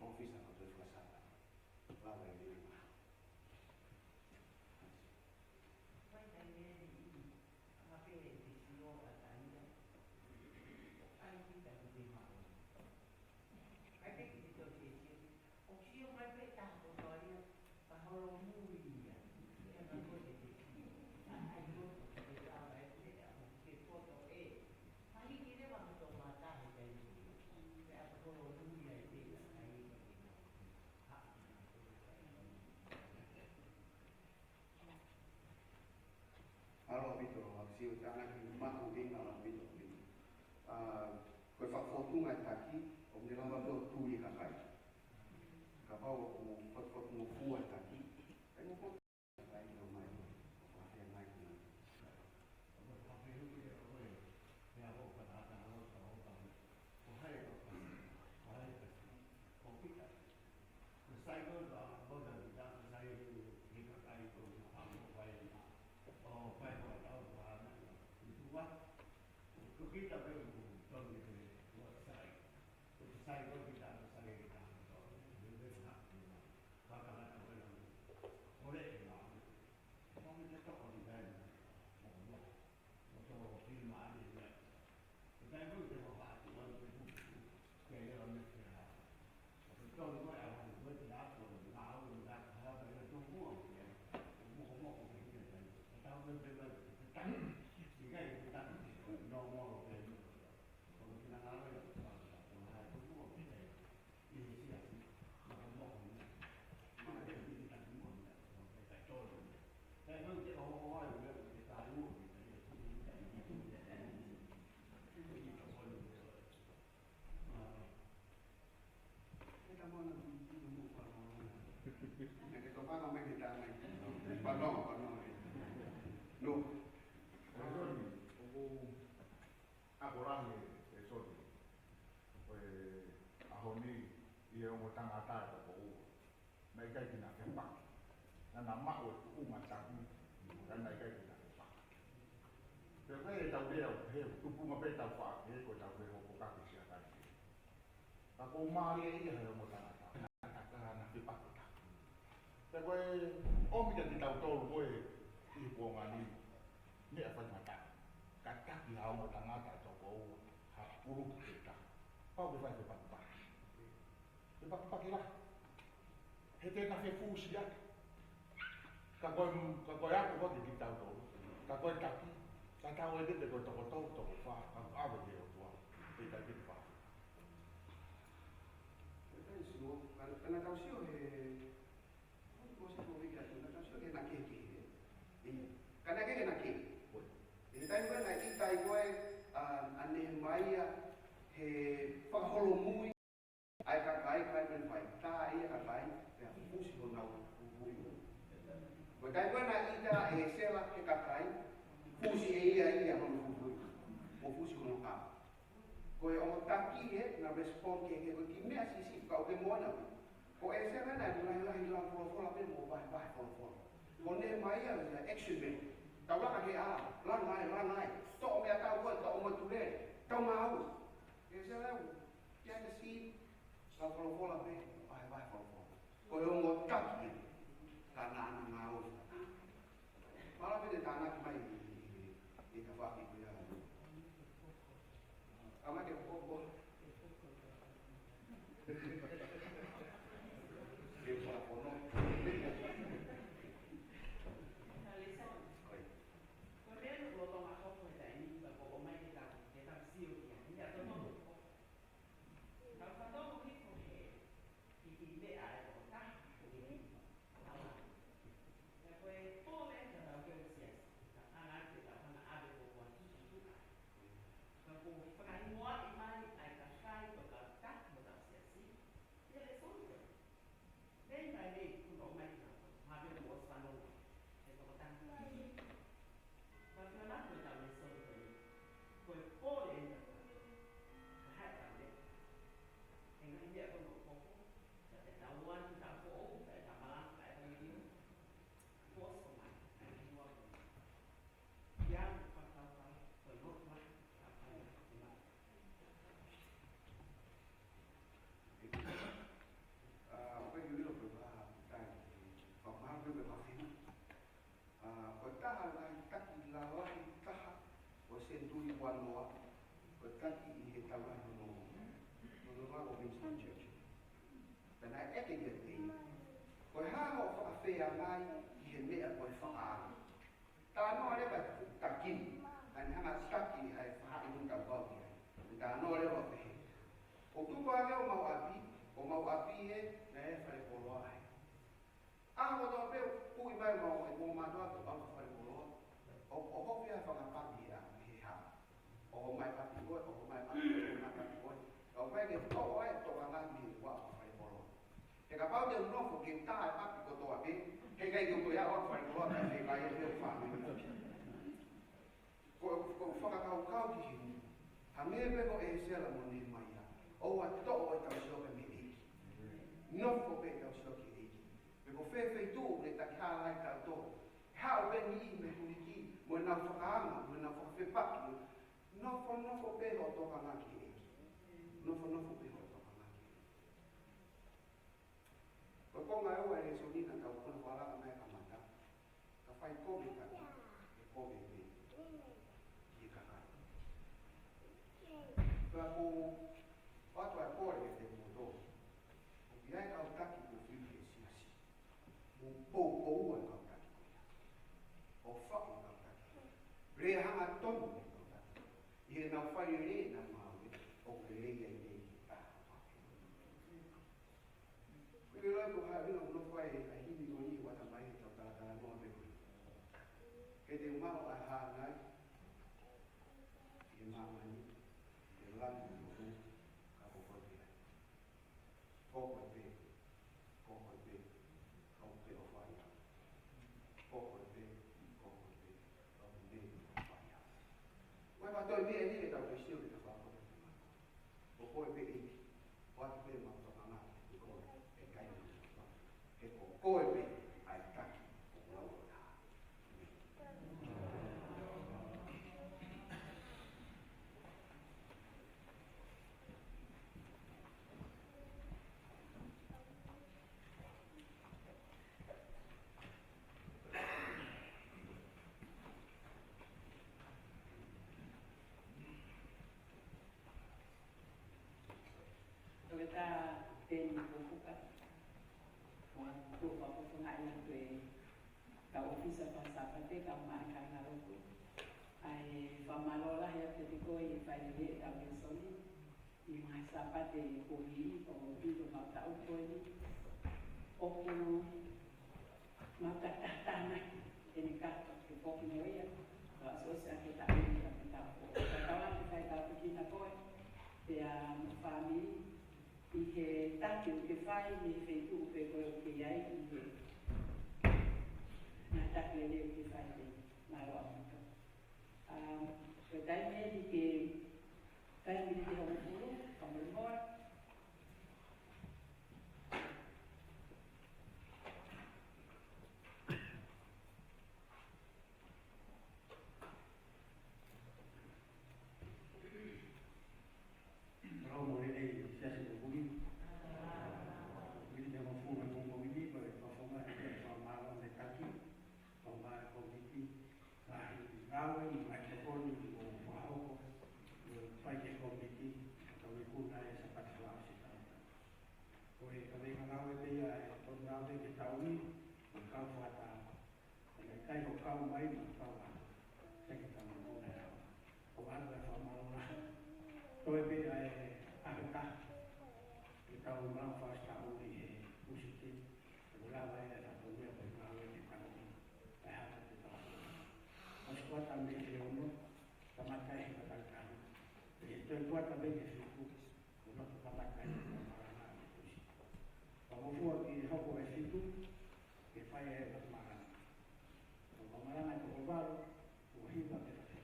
ʻōfisa ʻo e Tohi Fakasāpani. Lava e meʻa. Vai tai mea ni ini. Anga pē e te sio ʻa taina. ʻAi kita ki te mao. ʻAi pē ki te tau te sio. ʻOku sio mai pē taha kotoa ia, ka holomui ia. Ia ka ko e te sio. ʻAi ko e te tau ʻai pē ʻa mo ke poto ē. Mai ki leva mo tō mata he tai ni. Pea ka holomui ia e te ʻai ka ke na. Ha. Mālō ʻaupito, ʻa Sio, tānaki mahuʻinga ʻaupito, ʻaupito. ʻA, ko e fakafōtunga e taki, ʻoku ne lava pē ʻo tui e kakai. Kapau ʻoku fakafōtunga fua e taki, ʻe mo fōtunga e kakai ki ʻomai, ʻo fakafeangai ki ai. Ke ta mona, mona, mona, mona. Ke ta mona, mona, mona. Pardon, pardon. No. ʻOku ʻakorahi e soni. Ko e ʻaho ni ʻi he ongo tangata ʻe toko ua. Naʻe ʻikai ke na fepaki. Naʻa na maʻu e tuʻunga taki, ka naʻe ʻikai ke na fepaki. Pea ko e tau lea ʻo pehē, tupunga pē tau faʻa kehe, ko e tau lea hokokake sia kai. Ka ko mālie ia he ongo tangata. Naʻa na fepaki taki. Pea ko e ʻomi kia kitautolu ko e ʻi he kuonga ni, meʻa faingataʻa. Ka taki ha ongo tangata ʻe toko ua, ha puluki ke taki. Pau ke fai fepakipaki. Fepakipaki lahi. He te na fefusi ake. Ka ko e, ka ko e ako ko ē kitautolu. Ka ko e taki. Ka tau ʻeke te ko e toko tolu, toko fā. Ka ko e ʻave ki he ʻOtua. Pea ʻikai ke fā. Ka, ka na tau sio he, ko se ko vika tu, na tau sio he na kehekehe. ʻIo. Ka na kehe na kehe. ʻI he taimi ko ē naʻe ʻita ai ko ē, ʻa, ʻa Nehemaia he fakaholomui ʻa e kakai, kae mei fai tā ia kakai, pea fusi honau fufui. Ko e taimi ko ē naʻe ʻita ʻe ʻEsela he kakai, fusi ʻe ia ia hono fufui. Mo fusi hono kava. Ko e ongo taki ē, na respond ki he, ko e kiʻi meʻa siʻisiʻi, ka ʻoku ke moana. Ko ʻEsela naʻe lahilahi lau folofola pē mo vahevahe folofola. Ko Nehemaia, he action man. Tau laka ke ʻā, langa ai, langa ai. Toʻo meʻatau ko ē, toʻo mo e tulele. Tau maau. ʻEsela, behind the scene, lau folofola pē, vahevahe folofola. Ko e ongo taki ē, ka naʻa na ngāue. Mālō pē te tānaki mai ʻi, ʻi, ʻi he tafaʻaki ko ia. Ka mai ke popo. Ke popo no. Oi. Ko e meʻa ʻoku lolotonga hoko he taimi ni, ka ko e ʻomai ke tau, ke tau sio ki ai. Ia, tau tau. Tau tau hifo he, ki he meʻa ʻe toko taha, ko e Noa, ko e taki ʻi he taulaʻeiki noa, noa ko Winston Churchill. Pea naʻe ʻeke ia ʻe ia, ko e hā hoʻo fakafeangai ʻi he meʻa ko e fakaanga? Talanoa leva e taki, ʻa ʻene hanga ʻo taki ʻa e faʻahi ʻoku tau kau ki ai. Talanoa leva ʻo pehē, ʻoku tupu hake homau ʻapi, homau ʻapi ē, naʻe fale koloa ai. ʻAho kotoa pē ʻoku ui mai homau, homau mātuʻa ke ʻalu ki fale koloa. ʻO, ʻo hopo ʻa e fanga papi ia, he hā. ʻO homai papi ko ē, ʻo homai papi ko ē, ʻo homai papi ko ē. ʻO ʻikai ke toʻo ai, tokanga mei he ua ʻo fale koloa. He kapau te u nofo ke tā e papi kotoa pē, he ʻikai ke u toe ʻalu ʻo fale koloa, kae fēfē ai pē ʻo fāmili. Ko, ko e fakakaukau ki heni. Hangē pē ko ʻĒsela mo Nehemaia. ʻOua ʻe toʻo ʻetau sio ki he ʻEiki. Nofo pē ʻetau sio ki he ʻEiki. Pe ko fē feituʻu ʻoku ne taki hala ai kitautolu. Haʻu pē niʻihi mei he kuliki, mo ʻenau fakaanga, mo ʻenau fakafepaki. Nofo, nofo pē hoʻo tokanga ki he ʻEiki. Nofo, nofo pē hoʻo tokanga ki he ʻEiki. Ko e konga ʻe ua e lēsoni naʻa tau kona falala mai kamata. Ka fai kovi e taki, ʻe kovi pē ki he kakai. Pea ko e ʻoatu ʻa e kole kiate kimoutolu. ʻOku ʻi ai e kau taki kuo fiu ki he siasi. Mou poupou ʻa e kau taki ko ia. ʻO faʻu e kau taki ko ia. Lea hangatonu e kau taki ko ia. ʻI heʻenau fai lelei ʻenau ngāue, ʻoku lelei ai pē ki he taha. Ko e loi ko ha vina uno fai ʻa e himi ko ni ʻoku ʻata mai ʻetau talatalanoa pē ko ē. He te u maʻu ʻa e hāngai ʻi māmani, ʻi langi mo tonu, ka ko koe pē ai. Ko koe pē, ko koe pē, kau pē ʻo fai au. Ko koe pē, ko koe pē, kau pē ʻo fai au. Ko e mātuʻa meʻa ni ke tau kei sio ke tau fakakoto. Ko koe pē ʻEiki, ʻoatu pē ʻemau tokanga, ko koe, ʻe kai. He ko koe pē ʻa e taki ʻoku lau ʻo taha. Toketā Peni Pupuka, ʻoku ou fakafofongaʻi atu ʻetau ʻōfisa Faka-Sāpate, kae ʻumaʻā e kāingalotu. ʻA e fakamālō lahi atu kiate koe ʻi he fai lelei ʻetau lēsoni ʻi he ngaahi Sāpate kuo hilí, ʻo aʻu ki he taʻu ko eni. ʻOku mau tatahataha mai ʻene kato ke foki mo ia, ka ʻosi ʻosi ake taʻu ni ka pita ko. Ka tau ake fai ka piki na koe, pea mo e fāmili, ʻi he taki ʻoku ke fai, ʻi he feituʻu pē ko ē ʻoku ke ʻi ai, ʻi he ngaahi taki lelei ʻoku ke fai pē, mālō ʻaupito. ʻA, ko e taimi eni ke, taimi ni ke hongofulu, fakamolemole. Mālō mo e lelei siasi ko eni. Mili te mo fua mo mo mili ko e fafonga e fakamālō mo e taki. Ko e ngaahi kōmiti, ngaahi ngāue, ngaahi tokoni, mo fakahoko, mo fai ki he kōmiti, ka me kuna e Sāpate Fakaʻosi Taʻu. Ko e kaveinga ngāue pē ia ʻe tonu ngāue ki he taʻu ni, mo e kau fakataha. Ko e kai ko kau mai mo kau atu. Sai ke tau muna e au. ʻOku ʻoatu e fakamālō lahi. Toe pē ʻa e ʻaho ʻe taha. Ke tau mau fakasitauli he ʻūsite. ʻOku lava e fatongia ko e ngāue ke tau. ʻE hanga te tau. ʻOsi kuata mei he ono. Kamata he matakahi. ʻE toe kuata mei he fitu. Ko e loto kamata he malanga ʻi he ʻūsite. Ka mo fua ki he hoko e fitu. Ke fai e malanga. Ko e malanga ʻe toko valu. Ko e hiva ke fai.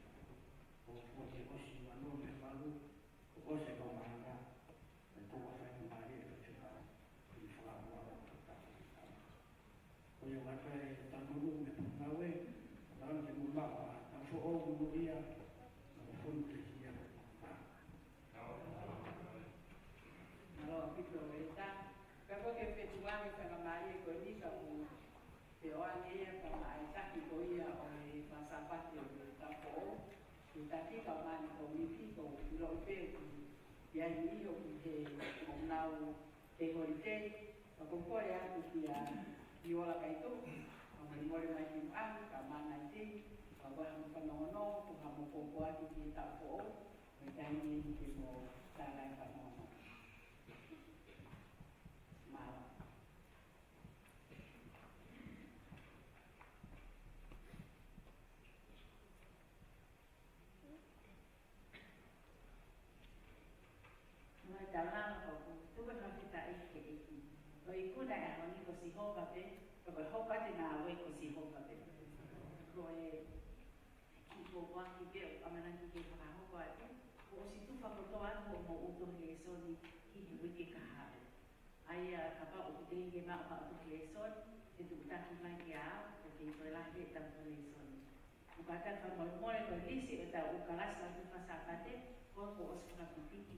Ko fua ke ʻosi ua noa mei he valu, ko ʻosi e kau malanga, ʻe toko fai ka mālie e fai fekau, ki he fakamuʻa o ka. Ko ia mata e tanuru mei he pungau e, tau ke mula, tau foʻou mo ia, tau foʻou ke hia. Mālō ʻaupito e ta, ka ko e fetuʻu ange fakamālie ko eni ka mo Te o ane ia ka maʻa e taki ko ia ʻo e Faka-Sāpate ʻo e taʻu foʻou, ke Taki ka mani ko miki ko ilo pe ku ia ni o ku he mo nau he holiday. Ka ko ko ia ku kia i ola kai tu. Ka mo mole mai ki a ka mana ti. Ka ko ha mo fanongo, ko ha mo ko ko aki ki ta ko. Me tai ni ki mo ta lai fanongo. Mālō. Mo e tala ko ku tuku e fakafetaʻi ki he ʻEiki. Ko e ikuna e ʻaho ni ko Sihova pē, ko e hoko atu e ngāue ko Sihova pē. Ko e kiʻi pōpoaki pē ʻoku ʻamanaki ke fakahoko atu, kuo ʻosi tufa kotoa atu hoʻomou ʻuto lēsoni ki he uike kahaʻu. ʻA ia kapau ʻoku teʻeki ke maʻu haʻo ʻuto lēsoni, ke tuʻutaki mai kia au, ʻoku kei toe lahi ʻetau ʻuto lēsoni. ʻOku ou fakamolemole ko e lisi ʻetau ʻū kalasi ʻa e ʻū Sāpate, ko e kuo ʻosi fakapipiki.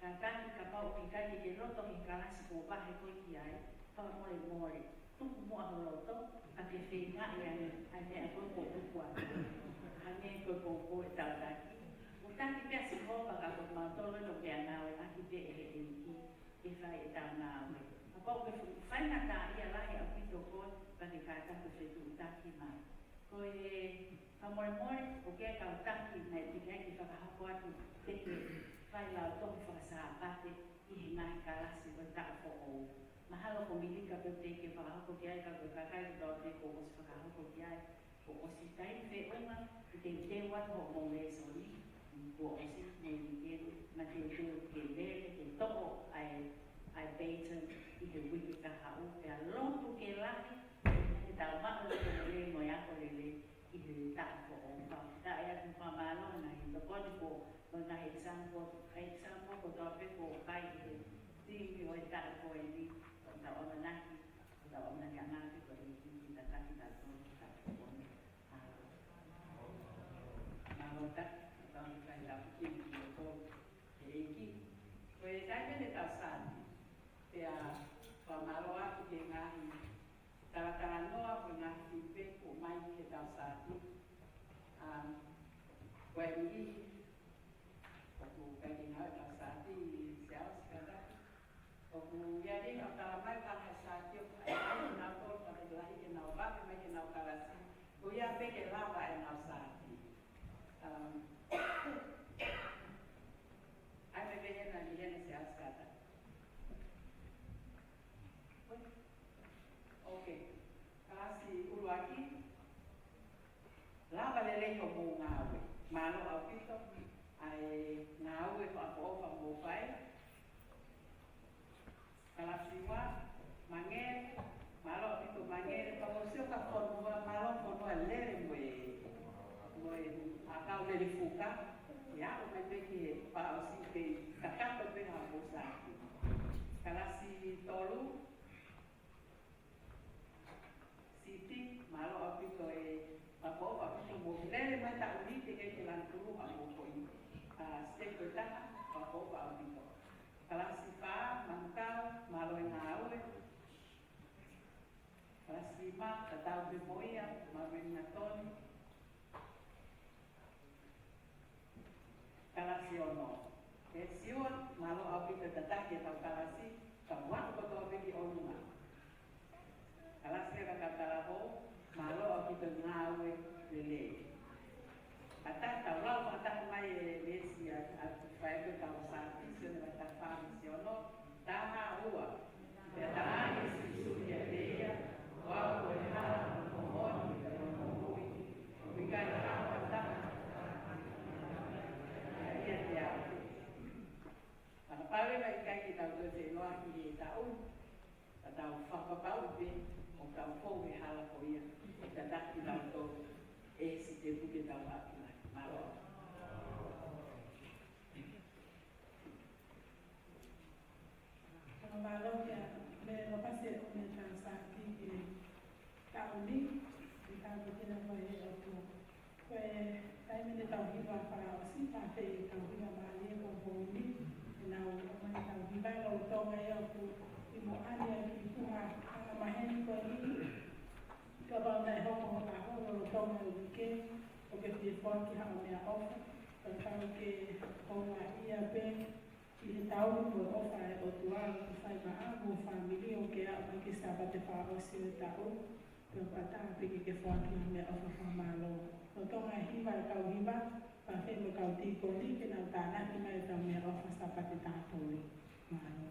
Kātaki kapau ʻoku ʻikai ke ke loto he kalasi kuo vahe koe ki ai, fakamolemole, tuku muʻa ho loto, ka ke feingaʻi ange, ʻa e meʻa ko ē kuo tuku atu. Hangē ko e poupou ʻetau taki. ʻOku taki pē ʻa Sihova ka ko kimautolu ʻoku pea ngāueʻaki pē ʻe he ʻEiki ke fai ʻetau ngāue. Kapau ʻoku ke fuʻu faingataʻaʻia lahi ʻaupito koe, ka ke kātaki ʻo fetuʻutaki mai. Ko e fakamolemole, ʻoku ʻi ai e kau taki naʻe teʻeki ai ke fakahoko atu, teʻeki fai lautohi faka-Sāpate ʻi he ngaahi kalasi ʻo e taʻu foʻou. Mahalo ko Milika pē teʻeki ke fakahoko ki ai, ka ko e kakai kotoa pē kuo ʻosi fakahoko ki ai, kuo ʻosi taimi feʻunga ke teuteu atu hoʻomou lēsoni, kuo ʻosi mo e uike ni, mateuteu ke lele, ke toʻo ʻa e, ʻa e baton ʻi he uike kahaʻu, pea lotu ke lahi, ke tau maʻu e loto lelei mo e ako lelei ʻi he taʻu foʻou. Ka ʻoku ʻi ai ʻeku fakamālō he ngaahi tokoni ko, mo e ngaahi example, example kotoa pē kuo fai ʻe he timi ʻo e taʻu ko eni, ʻoku tau ʻamanaki, ʻoku tau ʻamanaki ange ko e ʻEiki ke tataki kitautolu ke tau tokoni. Mālō. Mālō ta, ʻoku tau fai tapu ki he ʻEiki. Ko e taimi ni ʻetau sāti, pea fakamālō atu ki he ngaahi talatalanoa, ko e ngaahi feedback kuo ʻomai ki heʻetau sāti. Um, ko e niʻihi ʻoku ʻikai ke ngāue ʻetau sāti, Siaosi kātaki. ʻOku ʻi ai e niʻihi ʻoku talamai ʻoku ngāue he sāti ʻoku ʻikai ke nau kolo ka ke lahi ke nau vave mai ke nau kalasi. Ko ia pē ke lava ʻenau sāti. Um, ʻai mai pē hena ni hena Siaosi kātaki. ʻOkei. Kalasi ʻuluaki. Lava lelei hoʻomou ngāue. Mālō ʻaupito ʻa e ngāue fakaʻofoʻofa kuo mou fai. Kalasi ua, Mangele, mālō ʻaupito Mangele, pea mo e sio ki he fonua, mālō fonua lele mo e, mo e ʻakau lele fuka, ʻi he aʻu mai pē ki he fakaʻosi pē, kakato pē ha mōsaki. Kalasi tolu, Siti, mālō ʻaupito e fakaʻofoʻofa ʻaupito mo e lele mai taʻu ni teʻeki ke lanu tulu ʻa mo ko i, ʻa, step ko e taha, fakaʻofoʻofa ʻaupito. Kalasi fā, Manukau, mālō e ngāue. Kalasi nima, tatau pē mo ia, mālō e ngāue. Kalasi ono. Ke Siua, mālō ʻaupito tataki ʻetau kalasi, ka ua kotoa pē ki ʻolunga. Kalasi ʻa e kau talahou, mālō ʻaupito ngāue lelei. Kātaki tau lau fakataha mai e veesi ʻa, ʻa e fai ko e tau sāti, Sione vahe taha fā veesi ono, taha, ua. Pea talaange ʻe Sīsū kiate ia, Ko au ko e hala mo e moʻoni mo e moʻui, ʻoku ʻikai ha taha ʻe aʻu kiate au. Fakapapauʻi ʻikai ke tau toe feʻiloaki he taʻu, ka tau fakapapauʻi pē ʻoku tau fou he hala ko ia, ʻe tataki kitautolu ʻe he sitepu ke tau aʻu ki ai. Mālō. Fakamālō kia Mele Lopasi ʻo ne tau sāti ki he taʻu ni, ʻi he taʻu ko ena ko e ʻOtua. Ko e taimi ni tau hiva fakaʻosi, pea pē tau hiva mālie ko e poini, ʻenau ʻomai tau hiva lolotonga ia ʻoku ʻi moʻoni ʻa e kiʻi puha angamaheni ko eni. Kapau naʻe hoko ha ʻaho lolotonga e uike, ʻoku ke fie foaki haʻo meʻaʻofa, pea tau ke houngaʻia pē ʻi he tauhi mo e ʻofa ʻa e ʻOtua ʻoku fai maʻau mo e fāmili ʻo ke aʻu mai ki he Sāpate fakaʻosi ʻo e taʻu, pea ʻoku ʻatā pē ke ke foaki haʻo meʻaʻofa fakamālō. Lolotonga e hiva ʻa e kau hiva, pea pehē mo e kau tīkoni ke nau tānaki mai ʻetau meʻaʻofa Sāpate tāpuni. Mālō.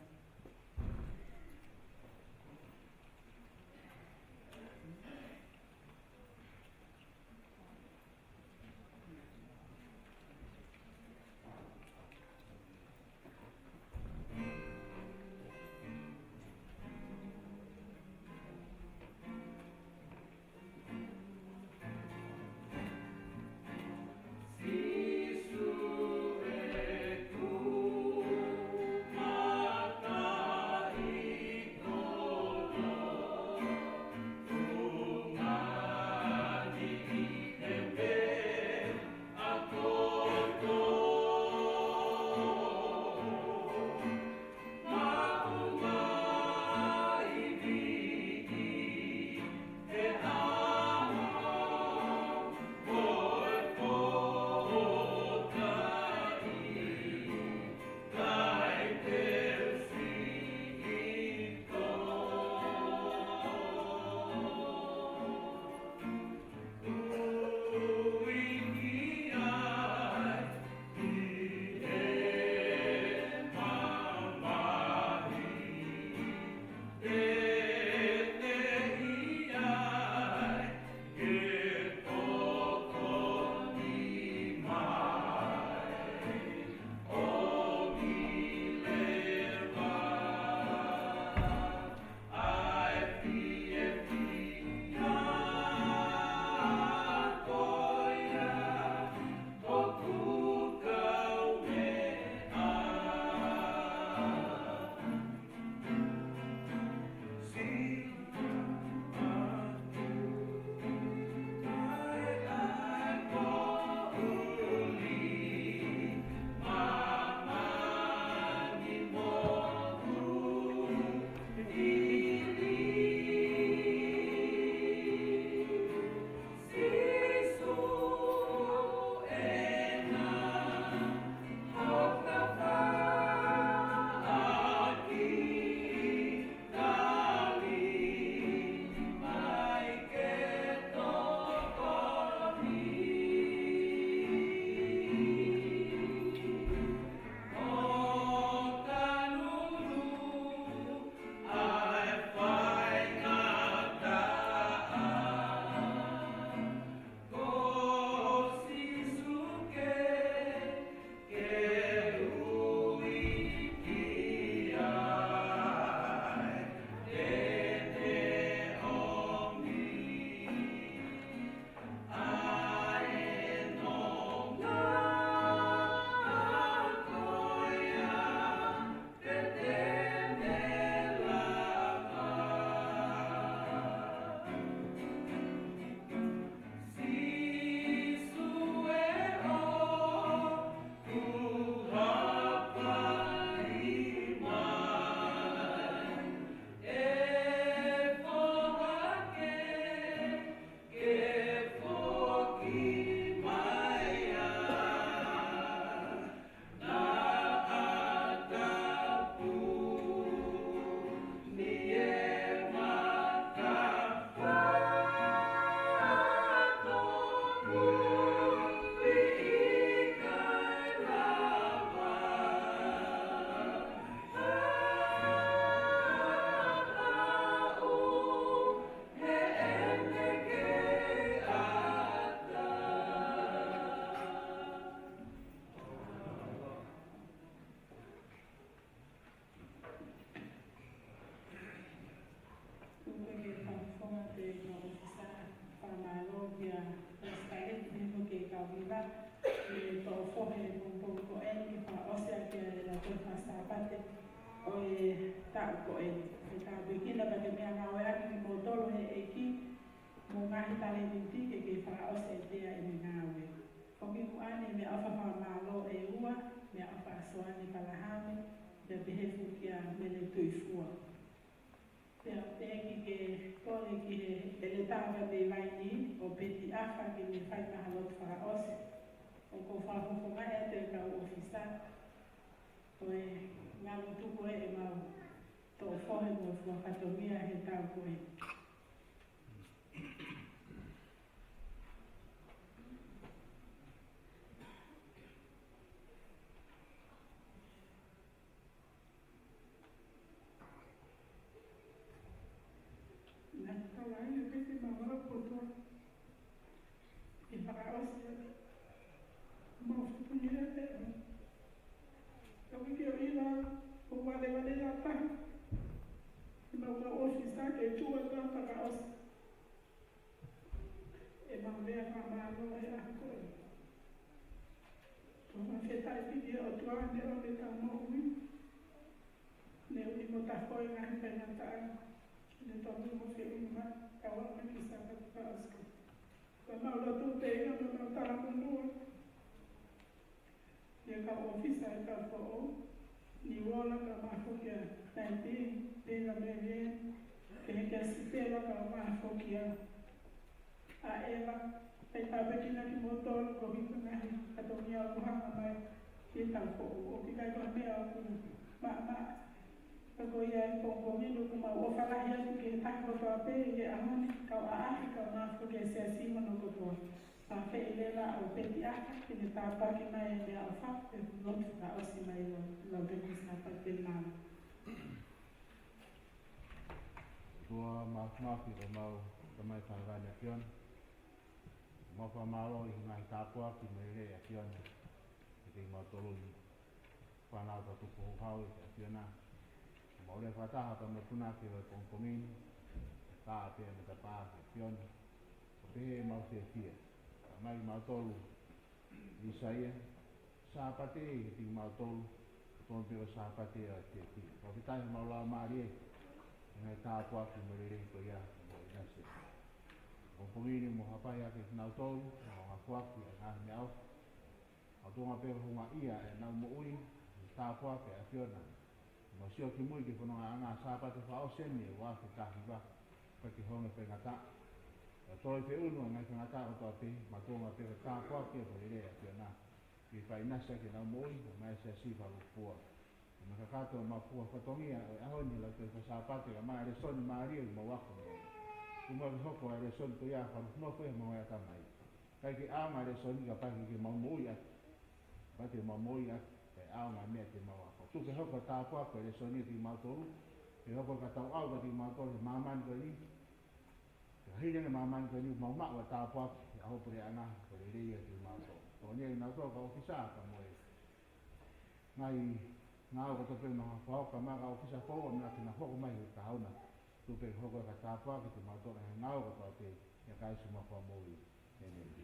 Tuku ke fakafofonga ʻetau ʻofisa fakamālō kia Palesiteni mo e kau hiva, ʻi he toʻo fohe pongipongi ko eni ke fakaʻosi ʻaki ʻa e lautohi fakasāpate ʻo e taʻu ko eni. Ke tāpuekina pea ke meʻangāueʻaki kimoutolu ʻe he ʻEiki, mo e ngaahi talēniti ke ke fakaʻosi ʻa e ʻete ʻa e ngāue. Foki muʻa ni meʻaʻofa fakamālō ʻe ua, meʻaʻofa ʻa Soane Palahame, pea pehē foki kia Mele Tuʻifua. Pea teʻeki ke kole ki he ʻeletā Vaivai ni ʻo Peti ʻAfa ke ne fai ha lotu fakaʻosi. ʻOku ou fakafofongaʻi atu e kau ʻōfisa ko e ngaahi tuku ʻemau toʻo fohe mo e fatongia he taʻu ko eni. Naʻe tau ai le pete ma wala kotoa. ʻE fakaʻosi atu. Mau fupuni le te. Ka wiki o ila, o wale wale la tahi. ʻE mau kau ʻōfisa ke tua ka fakaʻosi. ʻE mau lea fakamālō e ʻaho ko eni. Ko ma fetaʻi piki ʻOtua ne ʻo ne tau moʻui. Ne ui mo tafoʻi ngaahi faingataʻa. Ne tau mo feʻunga, kau ʻa me ki Sāpate Pāsika. Ka mau lotu pē ia mo mau talamonū. ʻIa kau ʻōfisa ʻa e kau foʻou, Niuola kae ʻumaʻā foki ʻa Naitini, Pela Melie, Kehekehe Sipela kae ʻumaʻā foki ʻa ʻEva, kae tāpuekina kimoutolu koeʻuhi ko e ngaahi fatongia ʻoku hanga mai ki he kau foʻou, ʻoku ʻikai ko ha meʻa ʻoku maʻamaʻa. Ka ko ia ʻi he pongipongi ni ʻoku mau ʻofa lahi atu ki he taha kotoa pē ʻi he ʻaho ni, kau ʻaʻahi, kau māfo ki he siasi hono kotoa. Pea fai leva ʻa Peti ʻAfa ke ne tāpuaki mai e meʻaʻofa, pea mo e lotu fakaʻosi mai ʻo lau pē ki Sāpate Māʻa. ʻOtua Māfimafi, ko homau Tamai Taʻengata ʻAfiona. Mau fakamālō ʻi he ngaahi tāpuaki mo e lelei ʻa e ʻAfiona. Ke te mau toloi fānau ka tupu houhau ʻi he ʻAfiona. Mau lea fakataha pea mo e punake ʻo e pongipongi ni, ka pea mo e tapā ʻa e ʻAfiona. Ko pehē mau fiefia. Ka mai mau tolu ʻi Saia, Sāpate ʻi he tiki mau tolu, ko tonu pē ko Sāpate ʻa e fiefia. Ka ʻoku ʻikai te mau lau mālie, ʻi he ngaahi tāpuaki mo e lelei ko ia, mo e nase. Pongipongi ni mau hapai ake kinautolu, mau ngafuaki, ʻa e ngaahi meʻaʻofa. ʻOku tuʻunga pē houngaʻia ʻenau moʻui, tāpuaki ʻa e ʻAfiona. Mau sio ki mui ki he fonongaʻanga Sāpate fakaʻosi eni ʻo e ua afe taha hiva, ka ke honge faingataʻa. Ka toe feʻunu ʻa e ngaahi faingataʻa kotoa pē, mau tuʻunga pē ko e tāpuaki ʻa e lelei ʻa e ʻAfiona. Ke fai nasa ke nau moʻui, ʻo mai siasi fakalūkufua. Mo e kakato ʻemau fua fatongia ʻo e ʻaho ni, lau pē ko e Sāpate, ka mai ʻa e lēsoni mālie ʻoku mau ako mo. Tuku muʻa ke hoko ʻa e lēsoni ko ia fakalūkufua ʻi he mau ʻea tamai. ʻIkai ke ʻaonga e lēsoni ka ʻikai ke mau moʻui ʻaki. Pea te mau moʻui ʻaki, ʻe ʻaonga e meʻa te mau ako. Tuku ke hoko e tāpuaki ʻo e lēsoni kiate kimautolu, ke hoko e fakatauʻau kiate kimautolu he māmani ko eni. Ke hili ange māmani ko eni, mau maʻu ʻa e tāpuaki, ʻa hoʻo puleʻanga, ko e lelei kiate kimautolu. Tokoni kiate kinautolu kau ʻōfisa, ka mo e ngaahi ngāue kotoa pē ʻoku nau fai, ka mai kau ʻōfisa foʻou, ʻoua naʻa ke nau hoko mai he kahauna. Tuku pē ke hoko e fakatauʻaki kiate kimautolu he ngāue kotoa pē, ʻia Kalaisi homau Fakamoʻui. ʻĒmeni.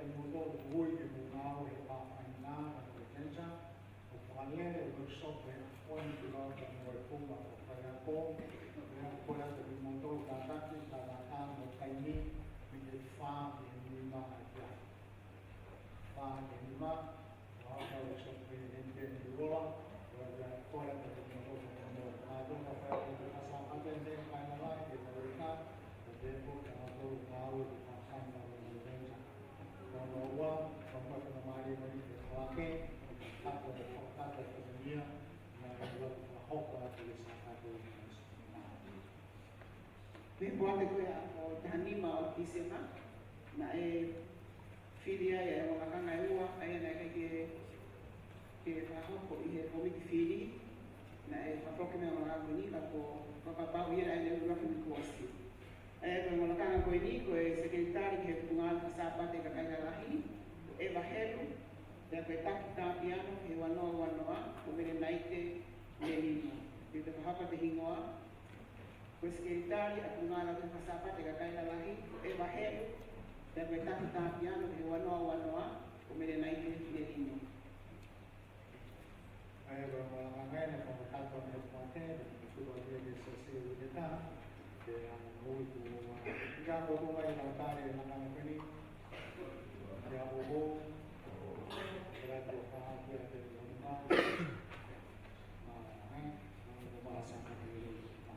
Kimoutolu ʻoku ui ke mou ngāue he Pathfinder, Adventure, ʻo fakalele e workshop he ʻaho ni ki loto mo e funga ʻo e kau ako, pea ko e ʻaho ni kimoutolu kātaki, kātaki mo e taimi, mei he fā ki he nima ʻapiako. Fā ki he nima, ʻo aʻu ki he workshop he heni pē ni ola, ʻo aʻu ki he kole pē kimoutolu mo e kau ako, pea ko e Sāpate ni, kae lava ke tau ika, ʻo te ko te ʻaho ngāue ki he Pathfinder, Adventure. Ko hono ua, ko e faingamālie mai ke fakahoko, ke fakahoko e fatongia, naʻe ʻikai ke fakahoko ʻi he Sāpate. Mei he poate ko ia ʻo e taha nima ʻo Tīsema, naʻe fili ai e ongo lakanga ʻe ua, ʻa ia naʻe ʻikai ke, ke fakahoko ʻi he kōmiti fili, naʻe fakafoki mai e ongo lakanga ko eni, ka ko, fakapapau ia naʻe ʻuluaki mei kuo ʻosi. ʻA ia ko e ongo lakanga ko eni, ko e sekelitali ki he Puleʻanga Faka-Sāpate Kakai Lalahi, ko ʻEva Helu, pea ko e taki tā piano ki he ua noa ua noa, ko Melenaite Lelino. Te u fakahā atu e hingoa, ko e sekelitali ʻa e Puleʻanga Faka-Sāpate Kakai Lalahi, ko ʻEva Helu, pea ko e taki tā piano ki he ua noa ua noa, ko Melenaite Lelino. ʻA ia ko e ongo lakanga eni, ko e katoa mei he poate, ko e tuku atu ki he Siasi ʻi he taha, ke ʻalu ʻo ui ku ua. Ka ko e tuʻu mai e tau tali e lakanga ko eni, ke ʻalu ʻo, ke ʻalu ʻo ka ʻalu ʻo te ʻalu ʻo ma. Ma, ē, ma, ma, ma, sa ka te ʻalu ʻo ma.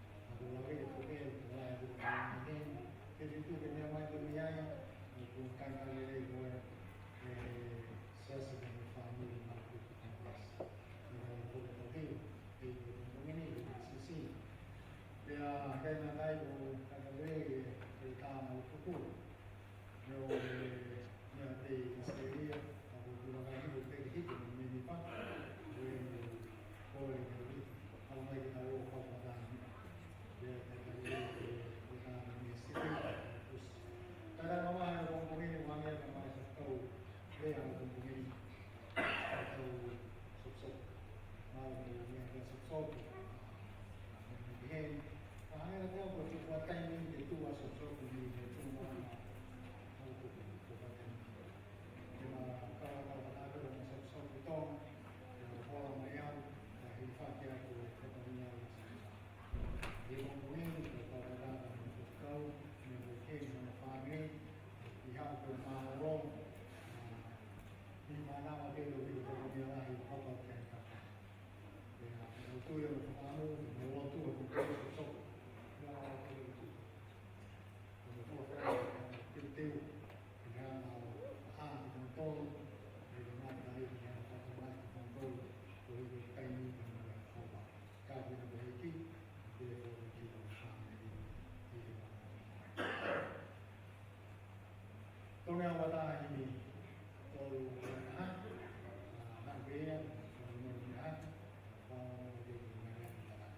Ka ko e lave ke toke, ko e lave ke toke, ke te tuku ke meʻa mai ke meʻa ai, ʻoku ou talitali lelei koe, ʻe, Siaosi mo e fāmili Maputu Congress. Meʻa mai ko e toke, ʻi he pongipongi ni, ʻi he sisi. Pea, kai na kai ko, kai na lelei, ʻe, ʻe tā mau tuku. Mo e, meʻa pē ʻi ʻAositelēlia, ka ko e kula kai ni ko e peke hiki mo e meni pa, ko e mo ko e mo e, ʻalu mai ke tau ō kau pata ni. Meʻa pē ka ni ko e, ko e ka ni me siki, ka kusi. Ka ka mamahi ʻo pongipongi ni, ʻoku ʻi ai e meʻa ka mai sa kau, meʻa ʻo pongipongi ni. Sa kau sopsop. Mau mo e meʻa pē sopsop. Mo e meʻa pē heni. Ka hangē la ko e, ko e, ko e taimi ni ke tuʻu ʻa sopsop ni, ke tuʻu mai ʻa, ʻa, ko e, ko e, ko e taimi. Ke ma kau, kau, kau, kau, kau, sopsop ʻi Tonga, ke ma hola mai au, ka hili faki au ko e, ko e taimi au. ʻI he pongipongi ni, ko e kau, kau, kau, kau, me ko e kei, mo e fāmili, ʻi haʻu ko e mālō, ʻa, ʻi he mānava ke lo, ʻi he kau, kau, kau, kau, kau, kau, kau, Pea, ʻoku ou tui ʻoku fakaʻamu, ʻoku mau lotu, ʻoku mau lotu, ʻoku mau lotu. ʻOku mau lotu, ʻoku mau teuteu, ʻi he anga ʻo e ʻaho ni kimoutolu, ʻi he ngaahi taimi ni, ʻi he ʻaho ni kimoutolu, ʻo ʻi he taimi ni, ʻi he ʻaho ni, ka ʻi he ʻaho ni, ʻi he ʻaho ni, ʻi he ʻaho ni. Tone au ata i tolu ʻa ha, ʻa ha pea, ʻa ha mea ʻa ha, ʻa ha mea ʻa ha.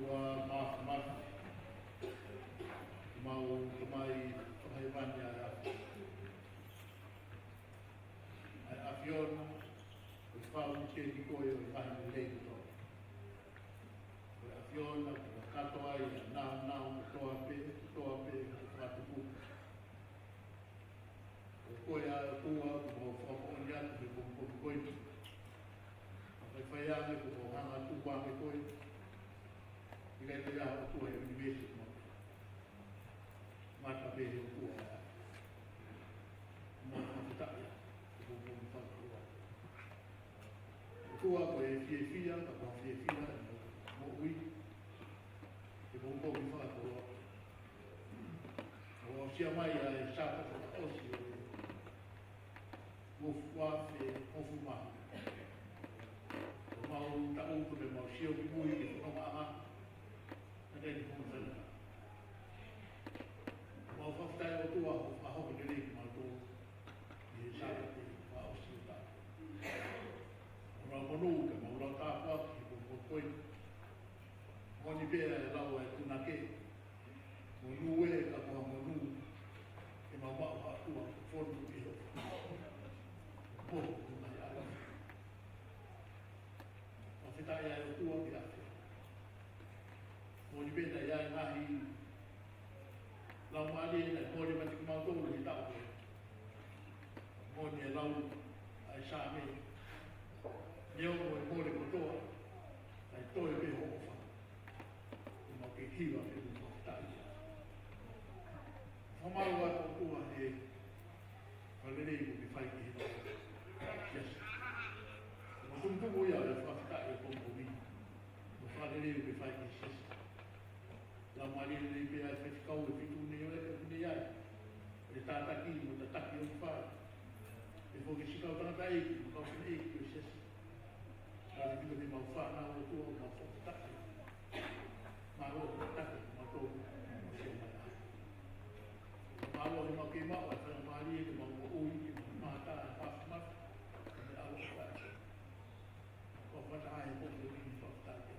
Ua mafa mafa. Mau tamai fakahēvani ʻa e ʻAfiona. ʻA e ʻAfiona, ʻoku fau ki he kiʻi ko e ʻo e ngaahi lelei kotoa. Ko e ʻAfiona, ʻoku kakato ai ʻa e nāunau kotoa pē, kotoa pē, ko e fakatupu. Ko koe ʻa e ʻOtua, ʻoku mau fakamoʻoni atu he pongipongi ko eni. Ka ʻoku faifai ange kuo mau hanga ʻo tukuange koe. ʻIkai toe ʻi ai ha ʻOtua he ʻunivēsi ʻoku mau. Mata pē he ʻOtua ʻa e ʻAfiona. fiefia, ka ko e fiefia ʻa e moʻui. Ke mou toki fakakoloa. ʻO aʻusia mai ʻa e Sāpate fakaʻosi ʻo e uofulu mā fā, uofulu mā fā. ʻO mau taʻu ko ʻemau sio ki mui ki he fononga ʻa e ʻEiki ko e Fakamoʻui. Mau fakafetaʻi ʻOtua ʻoku fakahoko lelei kimautolu ʻi he Sāpate fakaʻosi ʻo e taʻu. ʻOku mau monū ke mau lau tāpuaki ki he pongipongi ko eni. Moʻoni pē ʻa e lau ʻa e punake, monū ē ka ko ha monū, ke mau maʻu ha ʻOtua ʻoku fonu ʻi he ʻofa. Moʻoni mai ʻa e ʻofa. Fakafetaʻi ʻa e ʻOtua ki he ʻAfiona. Moʻoni pē naʻe ʻi ai e ngaahi laumālie naʻe mole mai kiate kimautolu he taʻu ko ē. Moʻoni e lau ʻa e Saame, neongo e mole kotoa, kae toe pē hoʻo ʻofa. ʻOku mau kei hiva pē mo fakafetaʻi. Fakamālō atu ʻOtua he fakalelei kuo ke fai ki he siasi. Mo tumutumu ia ʻa e fakafetaʻi ʻo e pongipongi ni. Mo e fakalelei kuo ke fai ki he siasi. Laumālie lelei pē ʻa e faifekau ʻe fitu nei ʻoku ne ʻi ai. ʻE tataki mo tataki ʻo fai. ʻE foki siʻi kau tangataʻeiki, mo e kau fineʻeiki ʻo e siasi. Ka ʻoku ʻikai ke mau fānau ʻOtua, mau fakafetaʻi. Mālō e tataki, mālō e tataki. Mālō e mau kei maʻu ʻa e faingamālie ke mau moʻui, ke mau mamata ʻa e faʻa mafi. Ke mau ʻalu ʻo fai. Kau fakataha he pongipongi ni fakataha.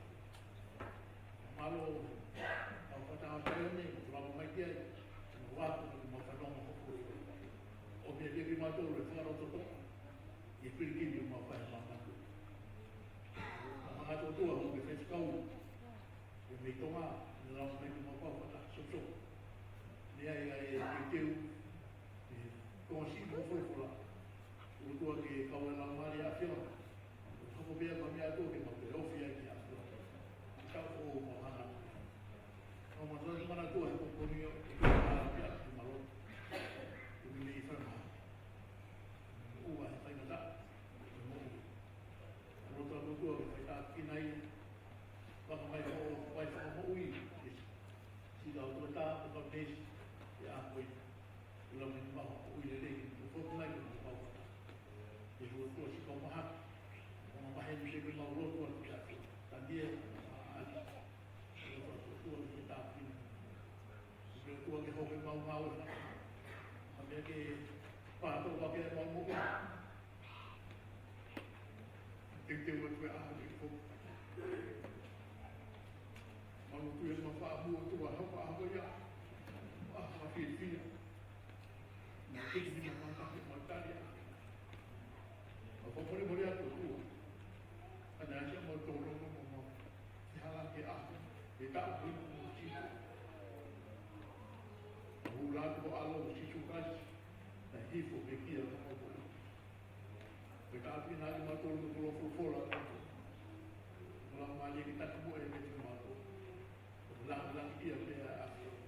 Mālō, kau fakataha ʻo Saione, kau lava mai ki ai, kau ʻalu, kau mau fanongo hopo. ʻOmai kiate kimautolu e fakalotolahi, ʻi he pilikimi ʻoku mau fai maʻamautolu. Mau hanga atu ʻOtua, ʻoku ke faifekau, ʻi he mei Tonga, ne lava mai ke mau kau fakataha, soso. Ne ʻi ai ʻa e teuteu, ʻi he Tonga siʻi mo folofola. ʻOtua ke kau e Laumālie ʻa e ʻAfiona. Hoko pē ha meʻa ʻOtua ke mau pē ofi ai ki he ʻAfiona. Ke tau ʻo mau hanga. ʻO mau tau ki mana ʻOtua he pongipongi ni ʻo ke kau e Laumālie ʻa e ʻAfiona. Ke mei fana. ʻOua he faingataʻa. Ke mau. ʻOtua ʻOtua ke fai tāpuekina ia. Vakai mai hoʻo vai fakamoʻui. Siʻi kau toketā, kau neesi. Ia ʻa koe. ʻUluaki mau ʻoku ʻi lelei, ʻoku foki mai ke mau kau fakataha. ʻE ʻOtua siʻi kau mahaki, ʻoku mau maheni ke mau lotu atu kia koe. Tangi ē, ʻa, ʻa, ʻoku ʻOtua ke tāpuekina. ʻE ʻOtua ke hoko ʻemau ngāue fakataha. Ka meʻa ke pātō ake ʻemau moʻui. Teuteu atu e ʻaho ni ko. Mau lotu ia mau faʻa mua atu ʻa e hapa ʻaho ia. ʻA e fiefia. Mau kei ni mau tahi mau tali ʻa. Mau fakamolemole atu ʻOtua. ʻA ia naʻa mau tō lono mau mau. Ke hala ke ʻaho. Ke taʻu ko ina mau si. Mau hula atu ko ʻAlo Sīsū Kalaisi. Naʻe hifo ke kia ka mau ko. Ke tāpuekina kimautolu mo e folofola. Mo e Laumālie ke taki mo e mei kimautolu. Mo e lāngilangiʻia pē ʻa e ʻAfiona.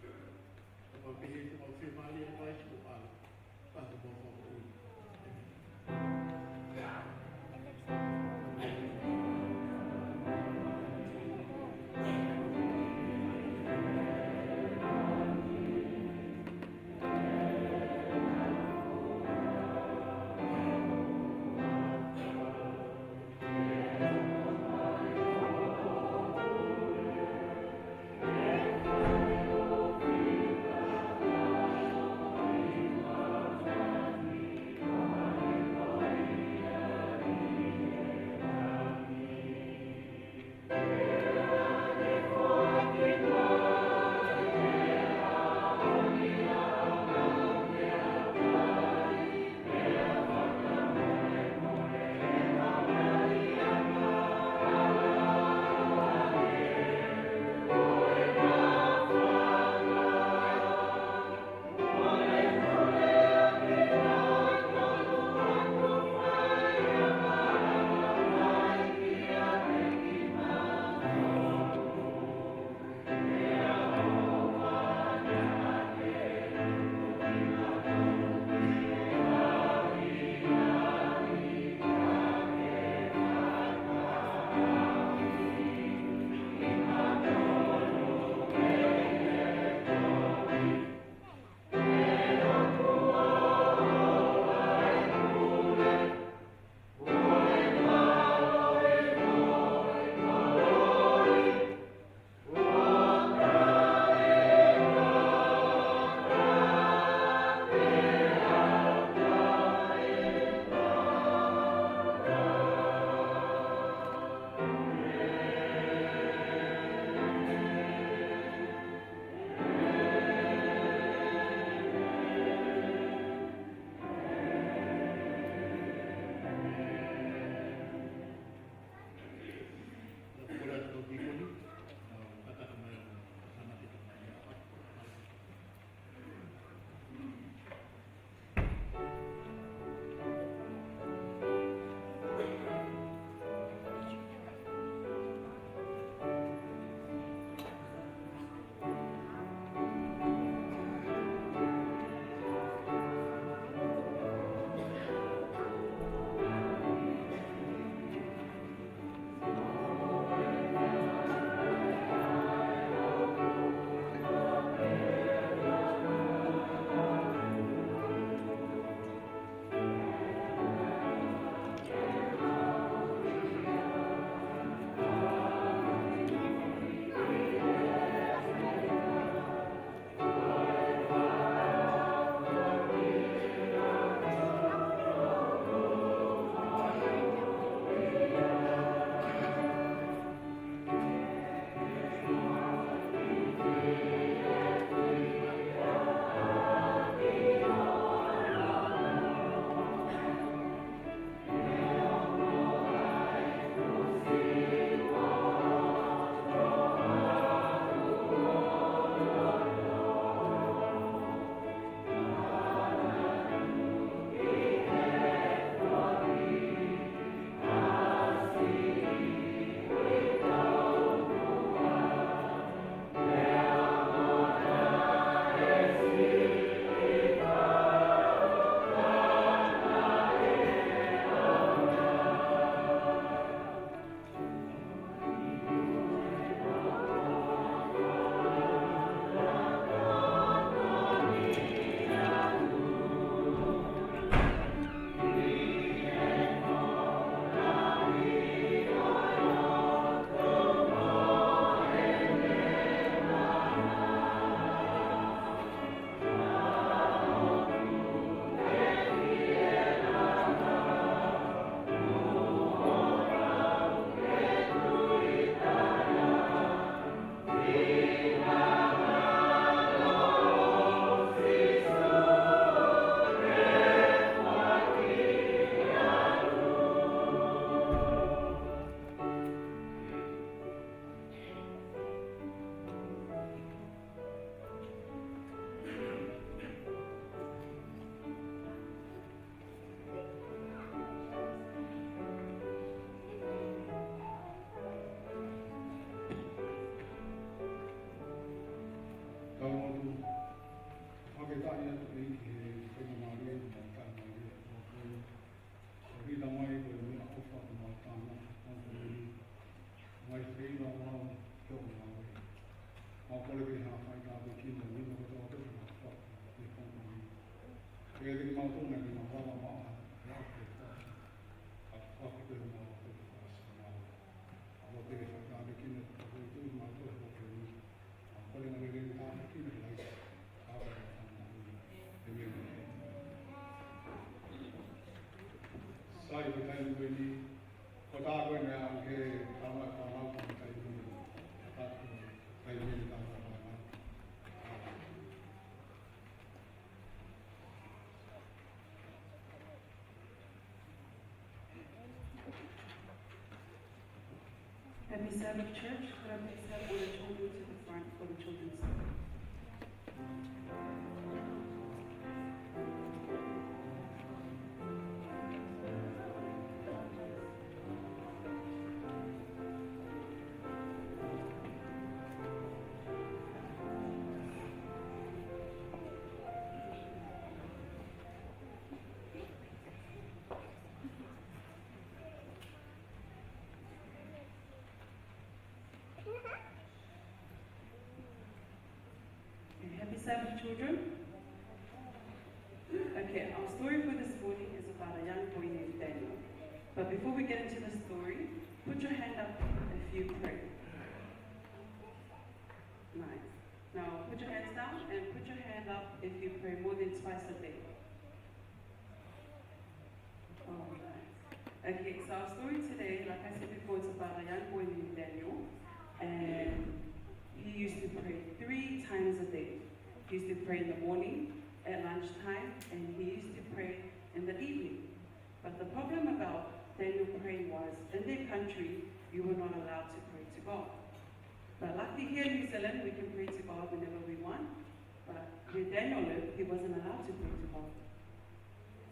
Ka mau pehē ke mau fiemālie ʻia Kalaisi mo ʻAlo. Ka ko mau fakamoʻui. ʻĒmeni. Ke taʻi atu ki he Laumālie mo e Laumālie ʻo e ʻOtua. ʻOku ʻita mai ko e meʻaʻofa mo e tānaki ʻa e ʻOtua. Mai fei la mau ke o mau e. Mau kole ke ha fai ka pe ki mo ni mo ke tau ke ma fa ke kong kong ni. Ke te mau tō na ni ma fa la ma a ya ke ta. A fa ke te mau ke fa sa mau. A mo te ke fa ka pe ki mo ke tau ke ma tō ke ni. Sai, ko e taimi ko eni, ko tā ko eni ʻa e tama, tama, ko e taimi ko eni, ko e taimi ko eni, tama, tama. Happy Sabbath, church. Could I please have all the children to the front for the children's song? And happy Sabbath, children. Okay, our story for this morning is about a young boy named Daniel. But before we get into the story, put your hand up if you pray. Nice. Now, put your hands down and put your hand up if you pray more than twice a day. Oh, nice. Okay, so our story today, like I said before, it's about a young boy named Daniel, and he used to pray three times a day. He used to pray in the morning, at lunchtime, and he used to pray in the evening. But the problem about Daniel praying was, in their country, you were not allowed to pray to God. But luckily here in New Zealand, we can pray to God whenever we want. But where Daniel lived, he wasn't allowed to pray to God.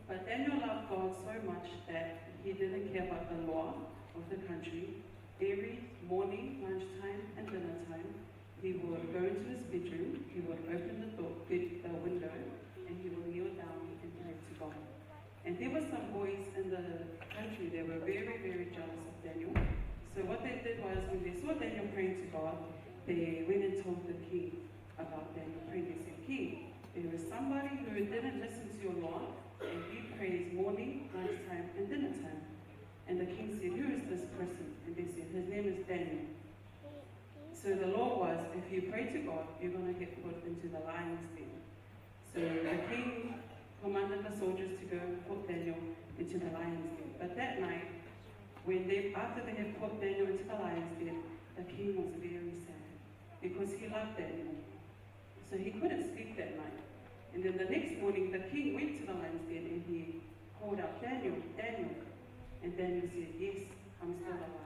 But Daniel loved God so much that he didn't care about the law of the country. Every morning, lunchtime, and dinner time, he would go into his bedroom, he would open the door, the, the window, and he would kneel down and pray to God. And there were some boys in the country that were very, very jealous of Daniel. So what they did was, when they saw Daniel praying to God, they went and told the king about Daniel praying. They said, "King, there is somebody who didn't listen to your law, and he prays morning, lunchtime, and dinner time." And the king said, "Who is this person?" And they said, "His name is Daniel." So the law was, if you pray to God, you're gonna get put into the lion's den. So the king commanded the soldiers to go and put Daniel into the lion's den. But that night, when they, after they had put Daniel into the lion's den, the king was very sad because he loved Daniel. So he couldn't sleep that night. And then the next morning, the king went to the lion's den and he called out, "Daniel, Daniel." And Daniel said, "Yes, I'm still alive."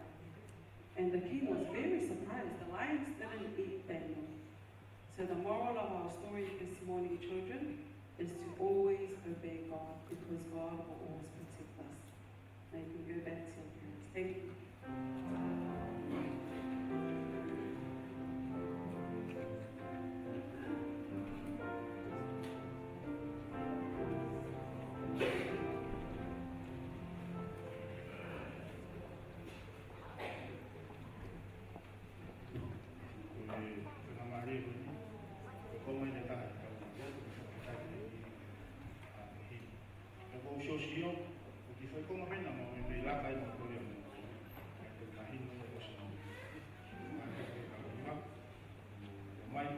And the king was very surprised. The lions didn't eat Daniel. So the moral of our story this morning, children, is to always obey God, because God will always protect us. Now you can go back to your parents. Thank you. Ko e faingamālie ko eni, ko e konga ʻe taha ʻetau ʻoku ou siosio, ʻoku ou kiʻi fai konga pē naʻa mau meimei laka ai mo e kole ʻa e mahino ʻo e ʻosi. Mai, mai, mai, mai, mai.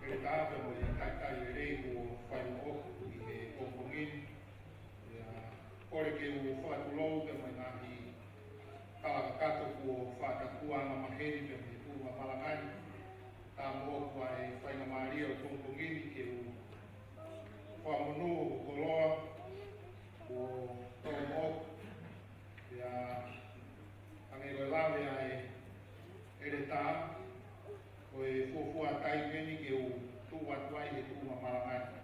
Pea mo e talitali lelei kuo fai moʻoku ʻi he pongipongi ni. Pea kole ke u fakatulou pea mo e ngaahi kala kakato kuo fakatapu angamaheni pea mo e tuʻunga malanga ni. Tau moʻoku ʻa e faingamālie ʻo e pongipongi ni ke u fakamonū ʻa e koloa kuo tō moʻoku. Pea hangē ko e lave ʻa e ʻeletā, ko e fuofua taimi eni ke u tuʻu atu ai he tuʻunga malanga ni.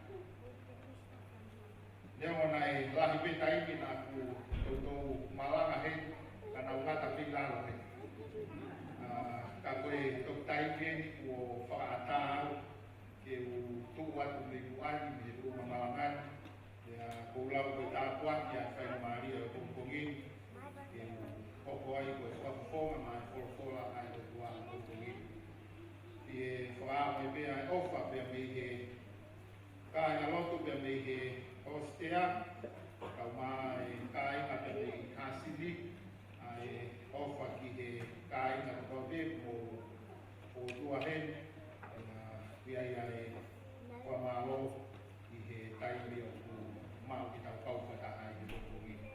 Neongo naʻe lahi pē taimi naʻa ku toutou malanga heni, ka naʻa ku ngata pē ʻi lalo heni. ʻA, ka ko e toki taimi eni kuo fakaʻatā au ke u tuʻu atu mei muʻa ni mei he tuʻunga malanga ni. Pea ko u lau ko e tāpuaki ʻa e faingamālie ʻo e pongipongi ni, ke u hoko ai ko e fakafofonga maʻa e folofola ʻa e ʻOtua ʻo e pongipongi ni. ʻI he fakaʻamu pē ʻa e ʻofa pea mei he kāingalotu pea mei he hositela, kae ʻumaʻā e kāinga pea mei Hasini, ʻa e ʻofa ki he kāinga kotoa pē mo ʻOtua heni, ʻa ia ʻoku ʻi ai ʻa e fakamālō ʻi he taimi ʻoku mau ki tau kau fakataha ai he pongipongi ni.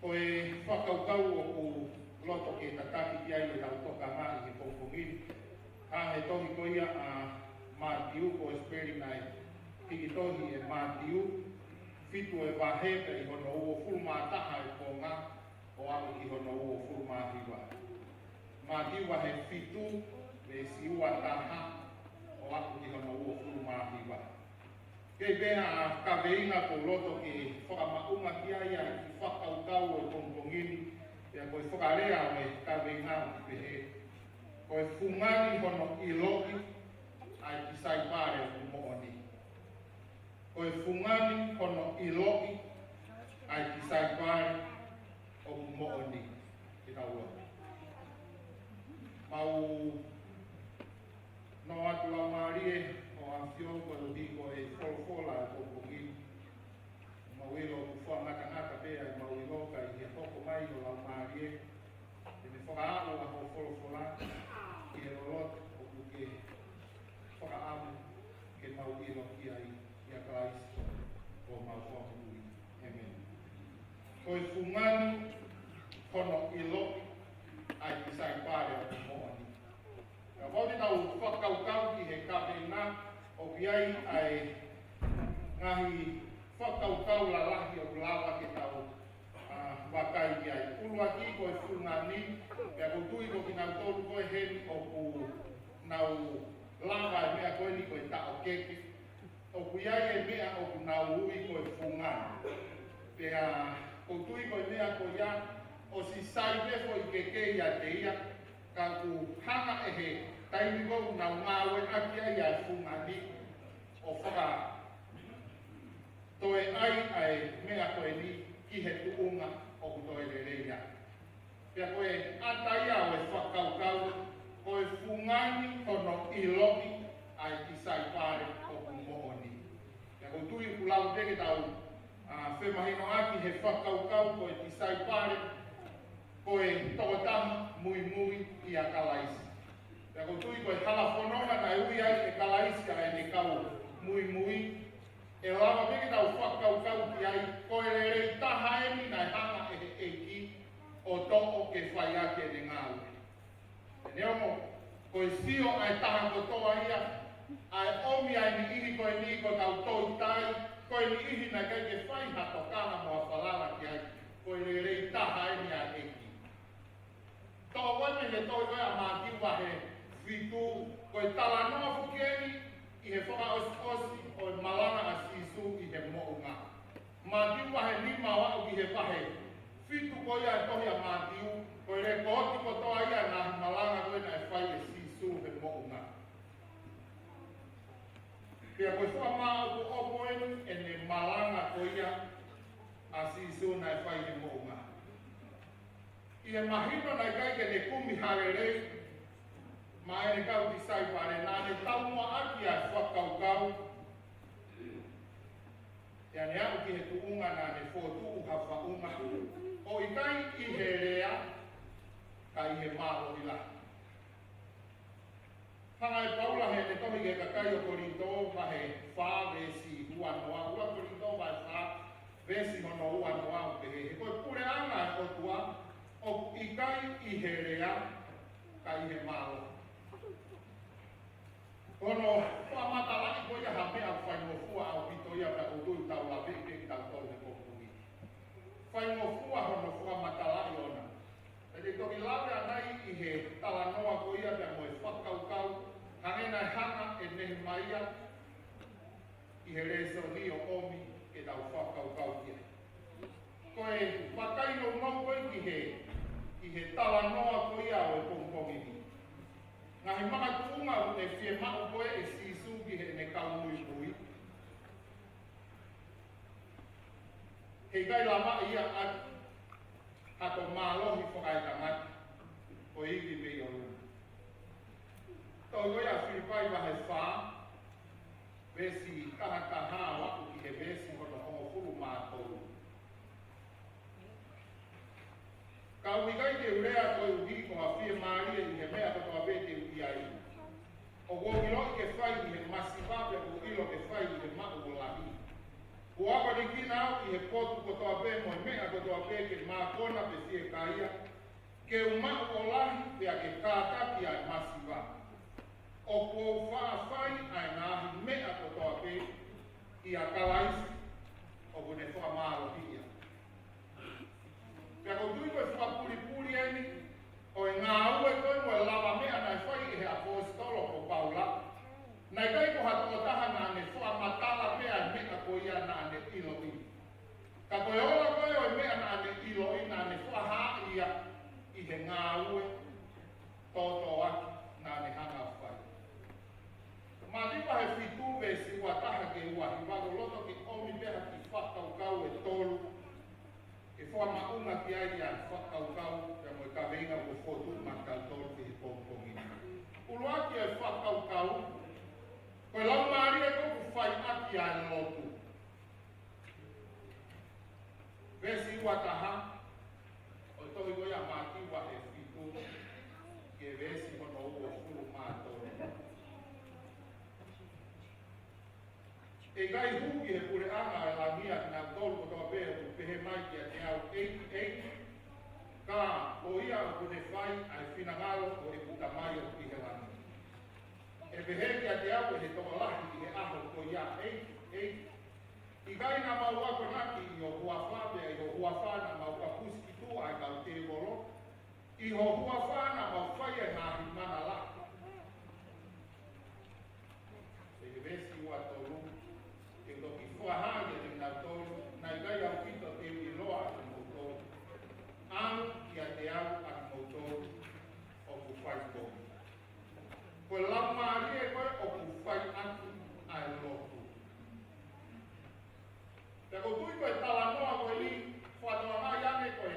Ko e fakakaukau ʻoku loto ke tataki ki ai ʻetau tokanga ʻi he pongipongi ni, ʻa e tohi ko ia ʻa Mātiu, ko e spelling ʻa e hiki tohi ʻe Mātiu, fitu e vahe pea ʻi hono uofulu mā taha e konga ʻo aʻu ki hono uofulu mā hiva. Mātiu vahe fitu, veesi ua taha, ʻo aʻu ki hono uofulu mā hiva. Kei pē ha kaveinga ʻoku loto ke fakamaʻunga ki ai ʻa e fakakaukau ʻo e pongipongi ni, pea ko e fakalea ʻo e kaveinga ʻoku pehē: Ko e fungani hono ʻiloʻi ʻa e tisaipale ʻoku moʻoni. Ko e fungani hono ʻiloʻi ʻa e tisaipale ʻoku moʻoni. Ke tau lotu. Mau nofo atu Laumālie ʻo ʻAfio koeʻuhi ko e folofola ʻo e pongipongi ni. Mau ʻilo ʻoku fakangatangata pē ʻa ʻemau ʻilo ka ʻi he hoko mai ʻo Laumālie, te ne fakaaʻu ʻa hoʻo folofola ki he loloto ʻoku ke fakaʻamu ke mau ʻilo ki ai, ʻia Kalaisi ko homau Fakamoʻui. ʻĒmeni. Ko e fungani hono ʻiloʻi ʻa e tisaipale ʻoku moʻoni. Kapau te tau fakakaukau ki he kaveinga, ʻoku ʻi ai ʻa e ngaahi fakakaukau lalahi ʻoku lava ke tau, ʻa, vakai ki ai. ʻUluaki ko e fungani, pea ʻoku ou tui ko kinautolu ko ē heni ʻoku nau lava e meʻa ko eni ko e taʻokete. ʻOku ʻi ai e meʻa ʻoku nau ui ko e fungani. Pea ʻoku ou tui ko e meʻa ko ia, ʻosi sai pē foʻi keke ʻiate ia, ka ʻoku hanga ʻe he taimi ko ē ʻoku nau ngāueʻaki ai ʻa e fungani ʻo fakatoeʻi ʻa e meʻa ko eni ki he tuʻunga ʻoku toe lelei ai. Pea ko e ʻata ia ʻo e fakakaukau, ko e fungani hono ʻiloʻi ʻa e tisaipale ʻoku moʻoni. Pea ʻoku ou tui ʻoku lava pē ke tau, ʻa, femahinoʻaki he fakakaukau ko e tisaipale, ko e tokotaha muimui ʻia Kalaisi. Pea ʻoku ou tui ko e hala fononga naʻe ui ai ʻe Kalaisi ʻa ʻene kau muimui, ʻe lava pē ke tau fakakaukau ki ai, ko e lelei taha eni naʻe hanga ʻe he ʻEiki ʻo toʻo ke fai ʻaki ʻene ngāue. Neongo, ko e sio ʻa e taha kotoa ia, ʻa e ʻomi ʻa e niʻihi ko eni ko ʻetau toutai, ko e niʻihi naʻe ʻikai ke fai ha tokanga mo ha falala ki ai, ko e lelei taha eni ʻa e ʻEiki. Toʻo ko ē mei he tohi ko ē ʻa Mātiu vahe fitu, ko e talanoa foki eni ʻi he fakaʻosiʻosi ʻo e malanga ʻa Sīsū ʻi he moʻunga. Mātiu vahe nima ʻo aʻu ki he vahe fitu ko ia e tohi ʻa Mātiu, ko e lekooti kotoa ia e ngaahi malanga ko ē naʻe fai ʻe Sīsū he moʻunga. Pea ko e fakamāʻopoʻopo eni ʻene malanga ko ia ʻa Sīsū naʻe fai he moʻunga. ʻI he mahino naʻe ʻikai ke ne kumi ha lelei maʻa ʻene kau tisaipale, naʻa ne taumuʻa ʻaki ʻa e fakakaukau, pea ne aʻu ki he tuʻunga naʻa ne fokotuʻu ha faʻunga, ʻo ʻikai ʻi he lea, ka ʻi he mālohi lahi. Hanga ʻe Paula heʻene kakai ʻo Kolinitō vahe fā veesi ua noa, ua Kolinitō vahe fā veesi hono ua noa ʻoku pehē: He ko e puleʻanga ʻo e ʻOtua ʻoku ʻikai ʻi he lea, ka ʻi he mālohi. Ko hono fakamatalaʻi ko ia ha meʻa ʻoku faingofua ʻaupito ia pea ʻoku tau lave ki ai kitautolu he pongipongi. Faingofua hono fakamatalaʻi ʻona. Pea te u toki lave ʻanai ʻi he talanoa ko ia pea mo e fakakaukau, hangē naʻe hanga ʻe Nehemaia ʻi he lēsoni ʻo ʻomi ke tau fakakaukau ki ai. Ko e vakai nounou ko ē ki he, ki he talanoa ko ia ʻo e pongipongi ni. Ngaahi makatuʻunga ʻoku ne fiemaʻu ko ē ʻe Sīsū ki heʻene kau muimui. He ʻikai lava ia ʻa ha ko mālohi fakaetangata, ko e ivi mei ʻolunga. Tohi ko ia Filipai vahe fā, veesi taha taha ʻo aʻu ki he veesi hono hongofulu mā tolu. Ka ʻoku ʻikai ke u lea koeʻuhi ko ha fiemālie ʻi he meʻa kotoa pē te u ʻi ai. ʻOku ou ʻiloʻi ke fai ʻi he masiva pea ʻoku ou ʻilo ke fai ʻi he maʻu ʻo lahi. Kuo akonekina au ʻi he potu kotoa pē mo e meʻa kotoa pē ke mākona pe fiekaia, ke u maʻu ʻo lahi pea ke kātaki ʻa e masiva. ʻOku ou faʻa fai ʻa e ngaahi meʻa kotoa pē ʻia Kalaisi ʻoku ne fakamālohiʻi au. Pea ʻoku ou tui ko e fakapulipuli eni ʻo e ngāue ko ē mo e lavameʻa naʻe fai ʻe he ʻaposetolo ko Paula. Naʻe ʻikai ko ha tokotaha naʻa ne fakamatala pē ʻa e meʻa ko ia naʻa ne ʻiloʻi. Ka ko e ola ko ē ʻo e meʻa naʻa ne ʻiloʻi naʻa ne fakahaaʻi ia ʻi he ngāue tōtōaki naʻa ne hanga ʻo fai. Mātiu vahe fitu veesi ua taha ki he ua hiva, ʻoku ou loto ke ʻomi pē ha kiʻi fakakaukau ʻe tolu ke fakamaʻunga ki ai ʻa e fakakaukau pea mo e kaveinga ʻoku fotu maʻatautolu ki he pongipongi ni. ʻUluaki e fakakaukau, ko e laumālie ko ē ʻoku fai ʻaki ʻa e lotu. Veesi ua taha ʻo e tohi ko ia Mātiu vahe fitu, ki he veesi hono uofulu mā tolu. ʻE ʻikai hū ki he puleʻanga ʻo e langi ʻa kinautolu kotoa pē ʻoku pehē mai kiate au, ʻEiki, ʻEiki, ka ko ia ʻoku ne fai ʻa e finangalo ʻo ʻeku Tamai ʻoku ʻi he langi. ʻE pehē kiate au ʻe he tokolahi ʻi he ʻaho ko ia, ʻEiki, ʻEiki, ʻikai naʻa mau akonaki ʻi ho huafa, pea ʻi ho huafa naʻa mau kapusi ki tuʻa ʻa e kau tēvolo, ʻi ho huafa naʻa mau fai ʻa e ngaahi mana lahi? ʻI he veesi ua tolu, te u toki fakahā kiate kinautolu, naʻe ʻikai ʻaupito te u ʻiloa ʻa kimoutolu. ʻAlu kiate au ʻa kimoutolu ʻoku fai kovi. Ko e laumālie ko ē ʻoku fai ʻaki ʻa e lotu. Pea ʻoku ou tui ko e talanoa ko eni, fakatokangaʻi ange ko e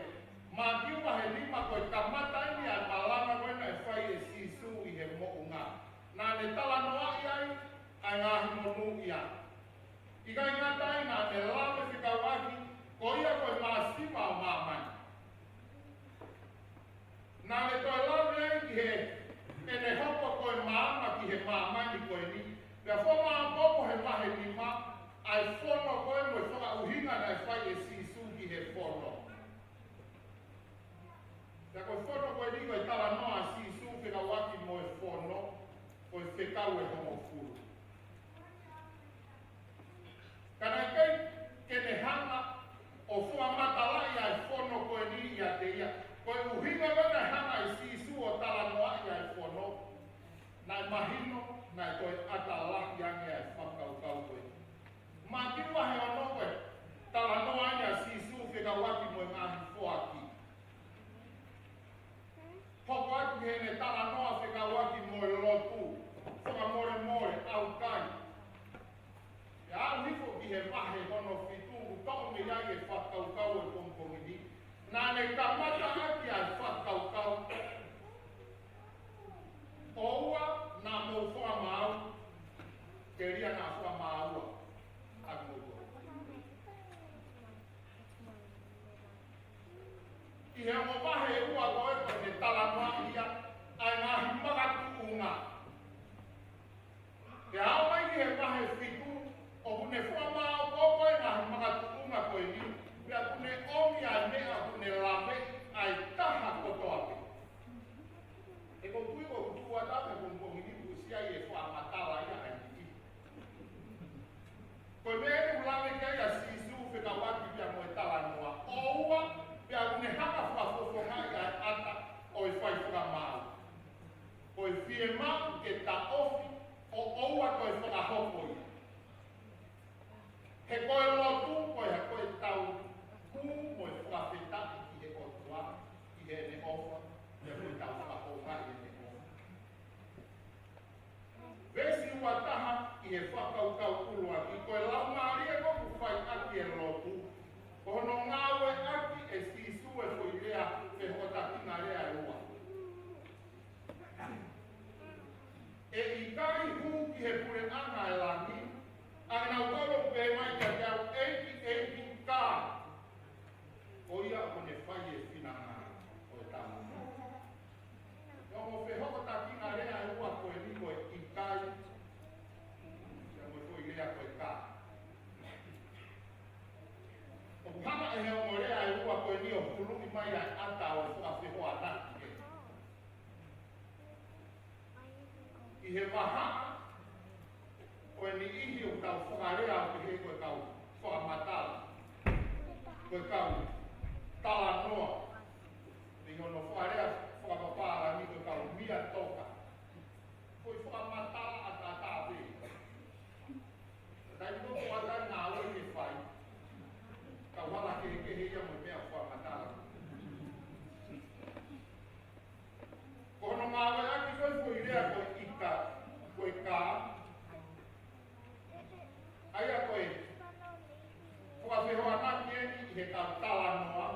Mātiu vahe nima ko e kamata eni ʻa e malanga ko ē naʻe fai ʻe Sīsū ʻi he moʻunga. Naʻa ne talanoaʻi ai ʻa e ngaahi monūʻia. ʻIkai ngata ai, naʻa ne lave fekauʻaki, ko ia ko e māsima ʻo māmani. Naʻa ne toe lave ai ki he, ʻene hoko ko e maama ki he māmani ko eni. Pea fakamāʻopoʻopo he vahe nima ʻa e fono ko ē mo e fakaʻuhinga naʻe fai ʻe Sīsū ki he fono. Pea ko e fono ko eni ko e talanoa ʻa Sīsū fekauʻaki mo e fono, ko e fekau ʻe hongofulu. Ka naʻe ʻikai ke ne hanga ʻo fakamatalaʻi ʻa e fono ko eni ʻiate ia. Ko e ʻuhinga ko ē naʻe hanga ʻe Sīsū ʻo talanoaʻi ʻa e fono, naʻe mahino naʻe toe ʻata lahi ange ʻa e fakakaukau ko ē. Mātiu vahe ono ko e talanoa eni ʻa Sīsū fekauʻaki mo e ngaahi foaki. Hoko atu ki heʻene talanoa fekauʻaki mo e lotu, fakamolemole, ʻaukai. Pea aʻu hifo ki he vahe hono fitu, ʻoku toʻo mei ai e fakakaukau ʻo e pongipongi ni. Naʻa ne kamata ʻaki ʻa e fakakaukau. ʻOua naʻa mou fakamaau, telia naʻa fakamāua ʻa kimoutolu. ʻI he ongo vahe ʻe ua ko ē ko ʻene talanoaʻi ʻa e ngaahi makatuʻunga. Pea aʻu mai ki he vahe fitu, ʻoku ne fakamāʻopoʻopo e ngaahi makatuʻunga ko eni, pea ʻoku ne ʻomi ʻa e meʻa ʻoku ne laveʻi ʻa e taha kotoa pē. He ʻoku ou tui ʻoku tuʻu atu pē he pongipongi ni kuo ʻosi ʻi ai e fakamatala ia ʻa e niʻihi. Ko e meʻa eni ʻoku lave ki ai ʻa Sīsū fekauʻaki pea mo e talanoa. ʻOua, pea ʻoku ne hanga fakafofongaʻi ʻa e ʻata ʻo e fai fakamaau. Ko e fiemaʻu ke taʻofi, ʻo ʻoua toe fakahoko ia. He ko e lotu, ko e, ko e tau kū mo e fakafetaʻi ki he ʻOtua, ʻi heʻene ʻofa, pea ko e tau fakahoungaʻi ʻene ʻofa. Veesi ua taha ʻi he fakakaukau ʻuluaki, ko e laumālie ʻoku fai ʻaki e lotu, ko hono ngāueʻaki ʻe Sīsū e foʻi lea, fehokotakinga lea ʻe ua. ʻE ʻikai hū ki he puleʻanga ʻo e langi ʻa kinautolu ʻoku pehē mai kiate au, ʻEiki, ʻEiki, ka ko ia ʻoku ne fai e finangalo ʻo e Tamai. Ko e ongo fehokotakinga lea ʻe ua ko eni ko e ʻikai, pea mo e foʻi lea ko e ka. ʻOku hanga ʻe he ongo lea ʻe ua ko eni ʻo huluʻi mai ʻa e ʻata ʻo e fakafehoanaki. ʻI he vahaʻa ko e niʻihi ʻoku tau fakalea ʻo pehē ko e kau fakamatala, ko e kau talanoa, ʻi hono fakalea fakapapālangi ko e kau mia toka. Ko e fakamatala ʻataʻatā pē. Taimi ko ē ʻoku ʻi ai e ngāue ke fai, kau hala kehekehe ia mo e meʻa fakamatala. Ko hono ngāueʻaki ko ē foʻi lea ko e ʻikai, ko e ka, ʻa ia ko e fakafehoanaki eni ʻi he kau talanoa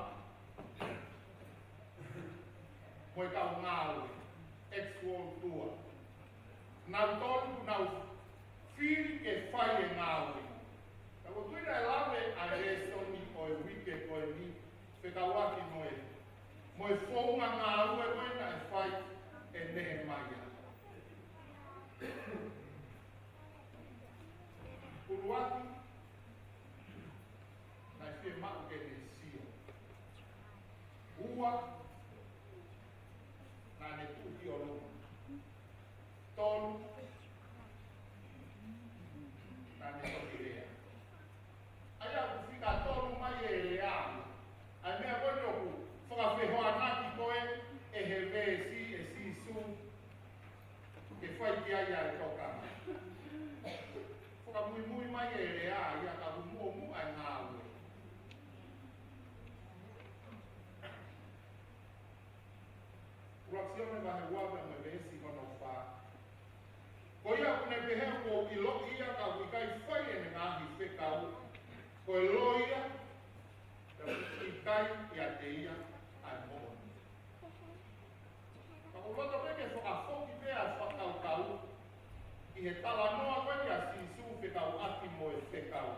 mo e kau ngāue, actual doer. Nautolu ʻoku nau fili ke fai e ngāue. Ka ʻoku ou tui naʻe lave ʻa e lēsoni ʻo e uike ko eni fekauʻaki mo e, mo e founga ngāue ko ē naʻe fai ʻe Nehemaia. ʻUluaki, naʻe fiemaʻu ke ne sio. Ua, naʻa ne tuʻu ki ʻolunga. Tolu, naʻa ne toki lea. ʻA ia ʻoku fika tolu mai e lea. ʻA e meʻa ko ē ʻoku fakafehoanaki ko ē ʻe he veesi ʻe Sīsū ke fai ki ai ʻa e tokanga. Fakamuimui mai e lea ia ka ʻoku muʻomuʻa e ngāue. ʻUluaki Sione vahe ua pea mo e veesi hono fā. Ko ia ʻoku ne pehē ʻoku ou ʻiloʻi ia ka ʻoku ʻikai fai ʻene ngaahi fekau, ko e loi ia, pea ʻoku ʻikai ʻiate ia ʻa e moʻoni. Ka ʻoku ou loto pē ke fakafoki pē ʻa e fakakaukau ʻi he talanoa ko eni ʻa Sīsū fekauʻaki mo e fekau.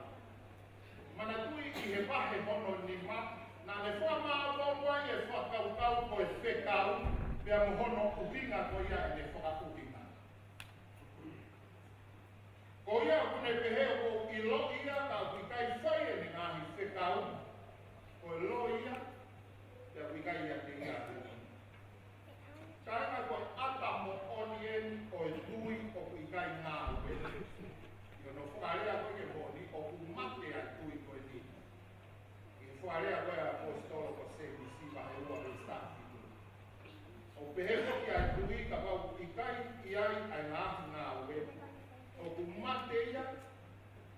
Manatuʻi ʻi he vahe hono nima, naʻa ne fakamāʻopoʻopo ai e fakakaukau ko e fekau, pea mo hono ʻuhinga ko ia ʻene fakaʻuhinga. Ko ia ʻoku ne pehē ʻoku ou ʻiloʻi ia ka ʻoku ʻikai fai ʻene ngaahi fekau, ko e loi ia, pea ʻoku ʻikai ʻiate ia ʻa e moʻoni. Kāinga, ko e ʻata moʻoni eni ʻo e tui ʻoku ʻikai ngāue. ʻI hono fakalea ko ē ke moʻoni, ʻoku mate ʻa e tui ko eni. ʻI he fakalea ko ē ʻa e ʻaposetolo ko Sēmisi vahe ua veesi taha fitu. ʻOku pehē foki ʻa e tui kapau ʻoku ʻikai ʻi ai ʻa e ngaahi ngāue, ʻoku mate ia,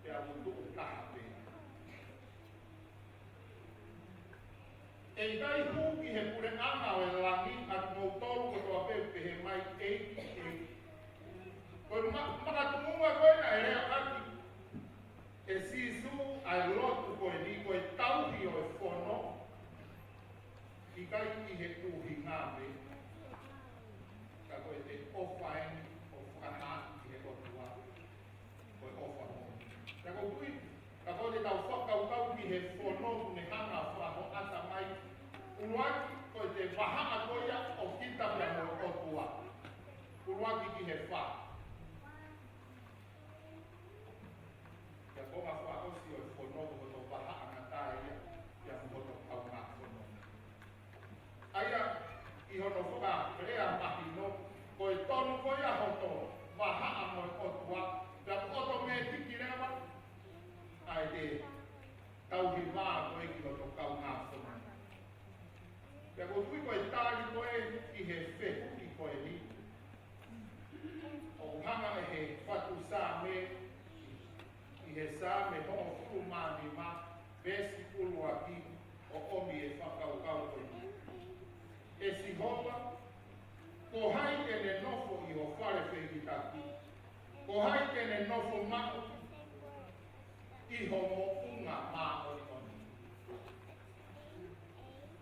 pea ʻoku tuʻu taha pē. ʻE ʻikai hū ki he puleʻanga ʻo e langi ʻa kimoutolu kotoa pē ʻoku pehē mai ʻEiki, ʻEiki. Ko e ma-, makatuʻunga ko ē naʻe leaʻaki ʻe Sīsū ʻa e lotu ko eni ko e tauhi ʻo e fono, ʻikai ʻi he ʻuhinga pē, ka ko e te ʻofa eni ʻo fakahā ki he ʻOtua. Ko e ʻofa moʻoni. Pea ʻoku ou tui, kapau te tau fakakaukau ki he fono ʻoku ne hanga fakahoʻata mai, ʻuluaki, ko e te vahaʻa ko ia ʻo kita pea mo e ʻOtua. ʻUluaki ki he fā. Tauhi vā ko ē ki hoto kaungā fononga. Pea ʻoku ou tui ko e tali ko ē ki he fehuʻi ko eni, ʻoku hanga ʻe he fatu Saame ʻi he Saame hongofulu mā nima, veesi ʻuluaki, ʻo ʻomi e fakakaukau ko eni. ʻE Sihova, ko hai te ne nofo ʻi ho fale fehikitaki? Ko hai te ne nofo maʻu ʻi ho moʻunga māʻoniʻoni?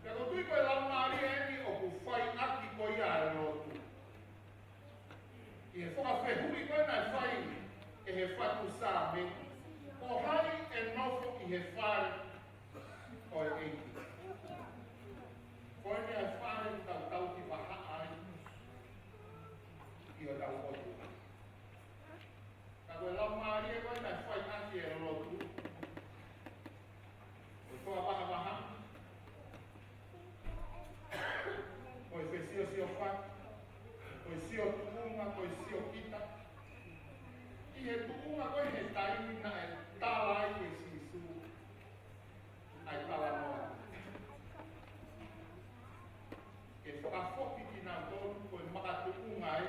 Pea ʻoku ou tui ko e laumālie eni ʻoku fai ʻaki ko ia e lotu. ʻI he fakafehuʻi ko ē naʻe fai ʻe he fatu Saame, ko hai ʻe nofo ʻi he fale ʻo e ʻEiki? Ko eni e fale ʻoku tau tauhi vahaʻa ai ʻi hotau ʻOtua. Ka ko e laumālie ko ē naʻe fai ʻaki e lotu, ko e fakavahavaha, ko e fesiosiofaki, ko e sio tuʻunga, ko e sio kita. ʻI he tuʻunga ko ē he taimi naʻe tala ai ʻe Sīsū ʻa e talanoa, ke fakafoki kinautolu ko e makatuʻunga ē,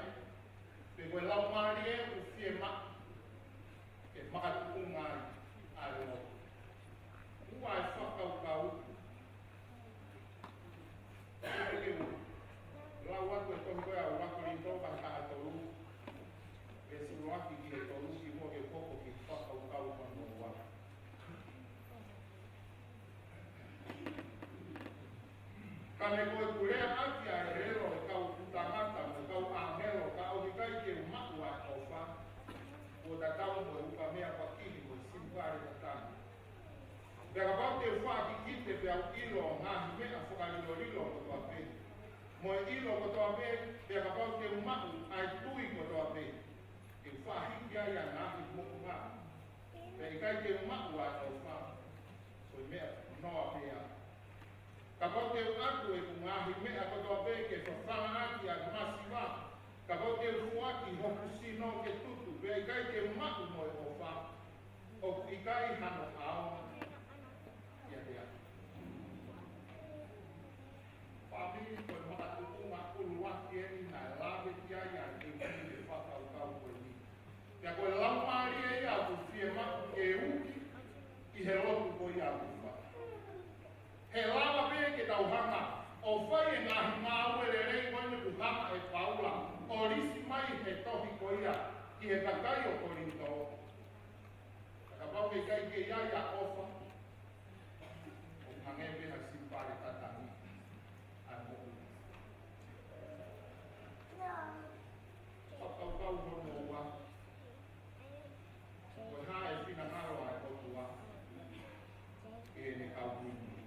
pe ko e laumālie ʻoku fiemaʻu ke makatuʻunga ai ʻa e lotu. Ua e fakakaukau. Ke u lau atu e tohi ko ē ʻa ua Kolinitō vahe taha tolu, veesi ʻuluaki ki he tolu, kimuʻa ke u hoko ki he fakakaukau hono ua. Ka ne ko ʻeku lea ʻaki ʻa e ʻelelo ʻo e kau tangata mo e kau ʻāngelo, ka ʻoku ʻikai ke u maʻu ʻa e ʻofa, kuo tatau mo e ukamea pakihi mo e silivale tataki. Pea kapau te u faʻa kikite pea u ʻilo ʻa e ngaahi meʻa fakalilolilo kotoa pē, mo e ʻilo kotoa pē, pea kapau te u maʻu ʻa e tui kotoa pē, ke u faʻa hiki ai ʻa e ngaahi moʻunga, pea ʻikai te u maʻu ʻa e ʻofa, ko e meʻa noa pē ia. Kapau te u ʻatu ʻeku ngaahi meʻa kotoa pē ke fafanga ʻaki ʻa e masiva, kapau te u foaki hoku sino ke tutu, pea ʻikai te u maʻu mo e ʻofa, ʻoku ʻikai hano ʻaonga ia te au. Fāmili, ko e makatuʻunga ʻuluaki eni naʻe lave ki ai ʻa e ʻEiki ʻi he fakakaukau ko eni. Pea ko e laumālie ia ʻoku fiemaʻu ke uki ʻi he lotu ko ia ʻoku fai. He lava pē ke tau hanga ʻo fai e ngaahi ngāue lelei ko eni ʻoku hanga ʻe Paula ʻo lisi mai he tohi ko ia ki he kakai ʻo Kolinitō. Ka kapau ʻoku ʻikai ke ʻi ai ʻa e ʻofa, ʻoku hangē pē ha silivale tataki ʻa e moʻunga. Fakakaukau hono ua. Ko e hā e finangalo ʻa e ʻOtua ki heʻene kau muimui?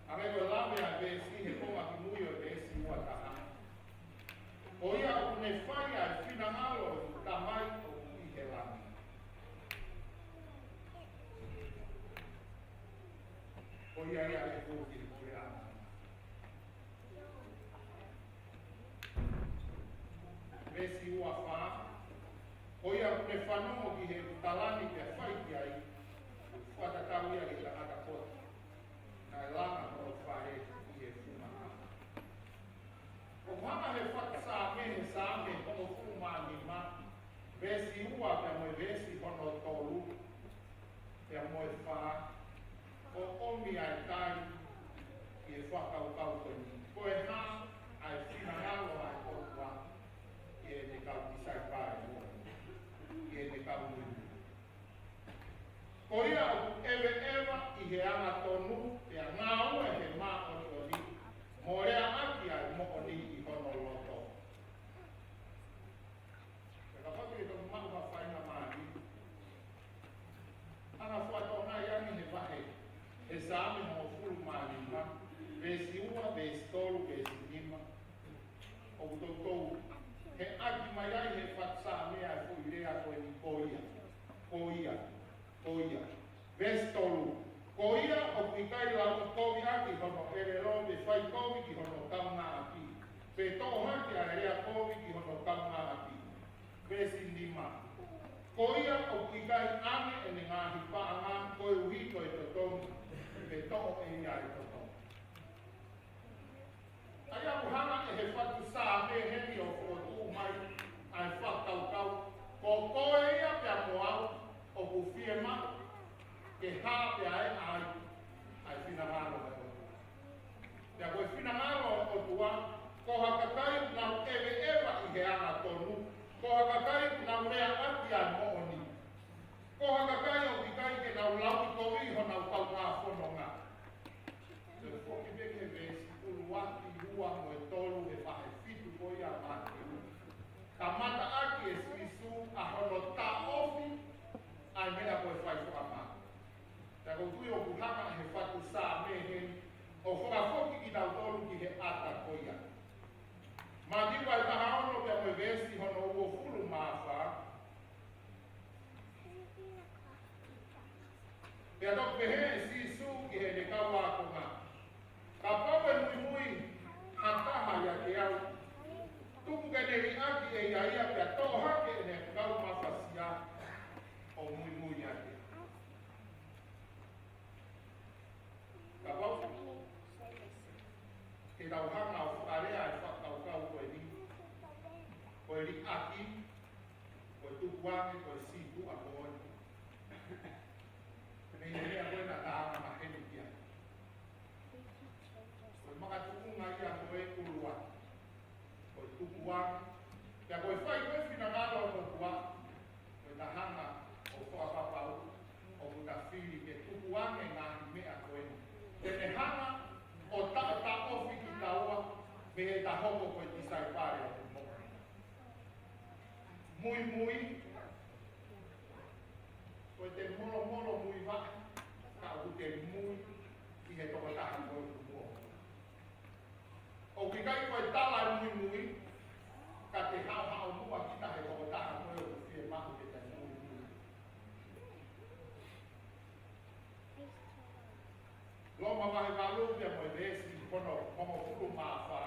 Hangē ko e lave ʻa e veesi he konga kimui ʻo e veesi ua taha. Ko ia ʻoku ne fai ʻa e finangalo ʻo ʻeku Tamai ʻoku ʻi he langi. Ko ia ia ʻe hū ki he puleʻanga. Veesi ua fā. Ko ia ʻoku ne fanongo ki heʻeku tala ni pea fai ki ai, ʻoku fakatatau ia ki he tangata poto naʻe langa hono fale ʻi he funga ʻaho. ʻOku hanga ʻe he fatu Saame he Saame hongofulu mā nima, veesi ua pea mo e veesi hono tolu pea mo e fā, ʻo ʻomi ʻa e tali ki he fakakaukau ko eni. Ko e hā ʻa e finangalo ʻa e ʻOtua ki heʻene kau tisaipale, ki heʻene kau muimui? Ko ia ʻoku ʻeveʻeva ʻi he angatonu, pea ngāue he māʻoniʻoni, mo lea ʻaki ʻa e moʻoni ʻi hono loto. Pea kapau te tau maʻu ha faingamālie, hanga ʻo fakatokangaʻi ange he vahe, he Saame hongofulu mā nima, veesi ua, veesi tolu, veesi nima, ʻoku toutou heʻaki mai ai he fatu Saame ʻa e foʻi lea ko eni, ko ia, ko ia, ko ia. Veesi tolu. Ko ia ʻoku ʻikai lauʻikovi ʻaki hono ʻelelo, pe fai kovi ki hono kaungāʻapi, pe toʻo hake ʻa e lea kovi ki hono kaungāʻapi. Veesi nima. Ko ia ʻoku ʻikai ʻange ʻene ngaahi paʻanga, ko e ʻo e ia e toto. ʻA ia ʻoku hanga ʻe he fatu Saame heni ʻo fokotuʻu mai ʻa e fakakaukau, ko koe ia pea mo au ʻoku fiemaʻu ke hā pea ʻai ʻa e finangalo ʻo e ʻOtua. Pea ko e finangalo ʻo e ʻOtua, ko ha kakai ʻoku nau ʻeveʻeva ʻi he angatonu, ko ha kakai ʻoku nau lea ʻaki ʻa e moʻoni, ko ha kakai ʻoku ʻikai ke nau lauʻikovi honau kaungā fononga. Te u foki pē ki he veesi ʻuluaki, ua mo e tolu he vahe fitu ko ia ʻa Mātiu. Kamata ʻaki ʻe Sīsū ʻa hono taʻofi ʻa e meʻa ko e fai fakamā. Pea ʻoku ou tui ʻoku hanga ʻe he fatu Saame heni ʻo fakafoki kitautolu ki he ʻata ko ia. Mātiu vahe taha ono pea mo e veesi hono uofulu mā fā. Pea toki pehē ʻe Sīsū ki heʻene kau ākonga, kapau ʻe muimui ha taha ʻiate au, tuku ke ne liʻaki ʻe ia ia pea toʻo hake ʻene kau mafasia ʻo muimui ʻiate au. Kapau te tau hanga ʻo fakalea e fakakaukau ko eni, ko e liʻaki, ko e tukuange, ko e sītuʻa moʻoni. Mei he meʻa ko ē naʻa ta anga maheni ki ai. Ko e makatuʻunga ia ko ē ʻuluaki. Ko e tukuange. Pea ko e fai ko ē finangalo ʻo e ʻOtua, ko e ta hanga ʻo fakapapauʻi ʻoku ta fili ke tukuange ngaahi meʻa ko eni. Te ne hanga ʻo taʻotaʻofi kitaua mei heʻeta hoko ko e tisaipale ʻo e moʻui. Muimui, ko e te molomolo muivaʻe, ka ʻoku te mui ki he tokotaha ko ē ʻoku muʻomuʻa. ʻOku ʻikai ko e tala e muimui, ka te haʻohaʻo muʻa kita he tokotaha ko ē ʻoku fiemaʻu ke ta muimui. Loma vahe valu pea mo e veesi hono hongofulu mā fā.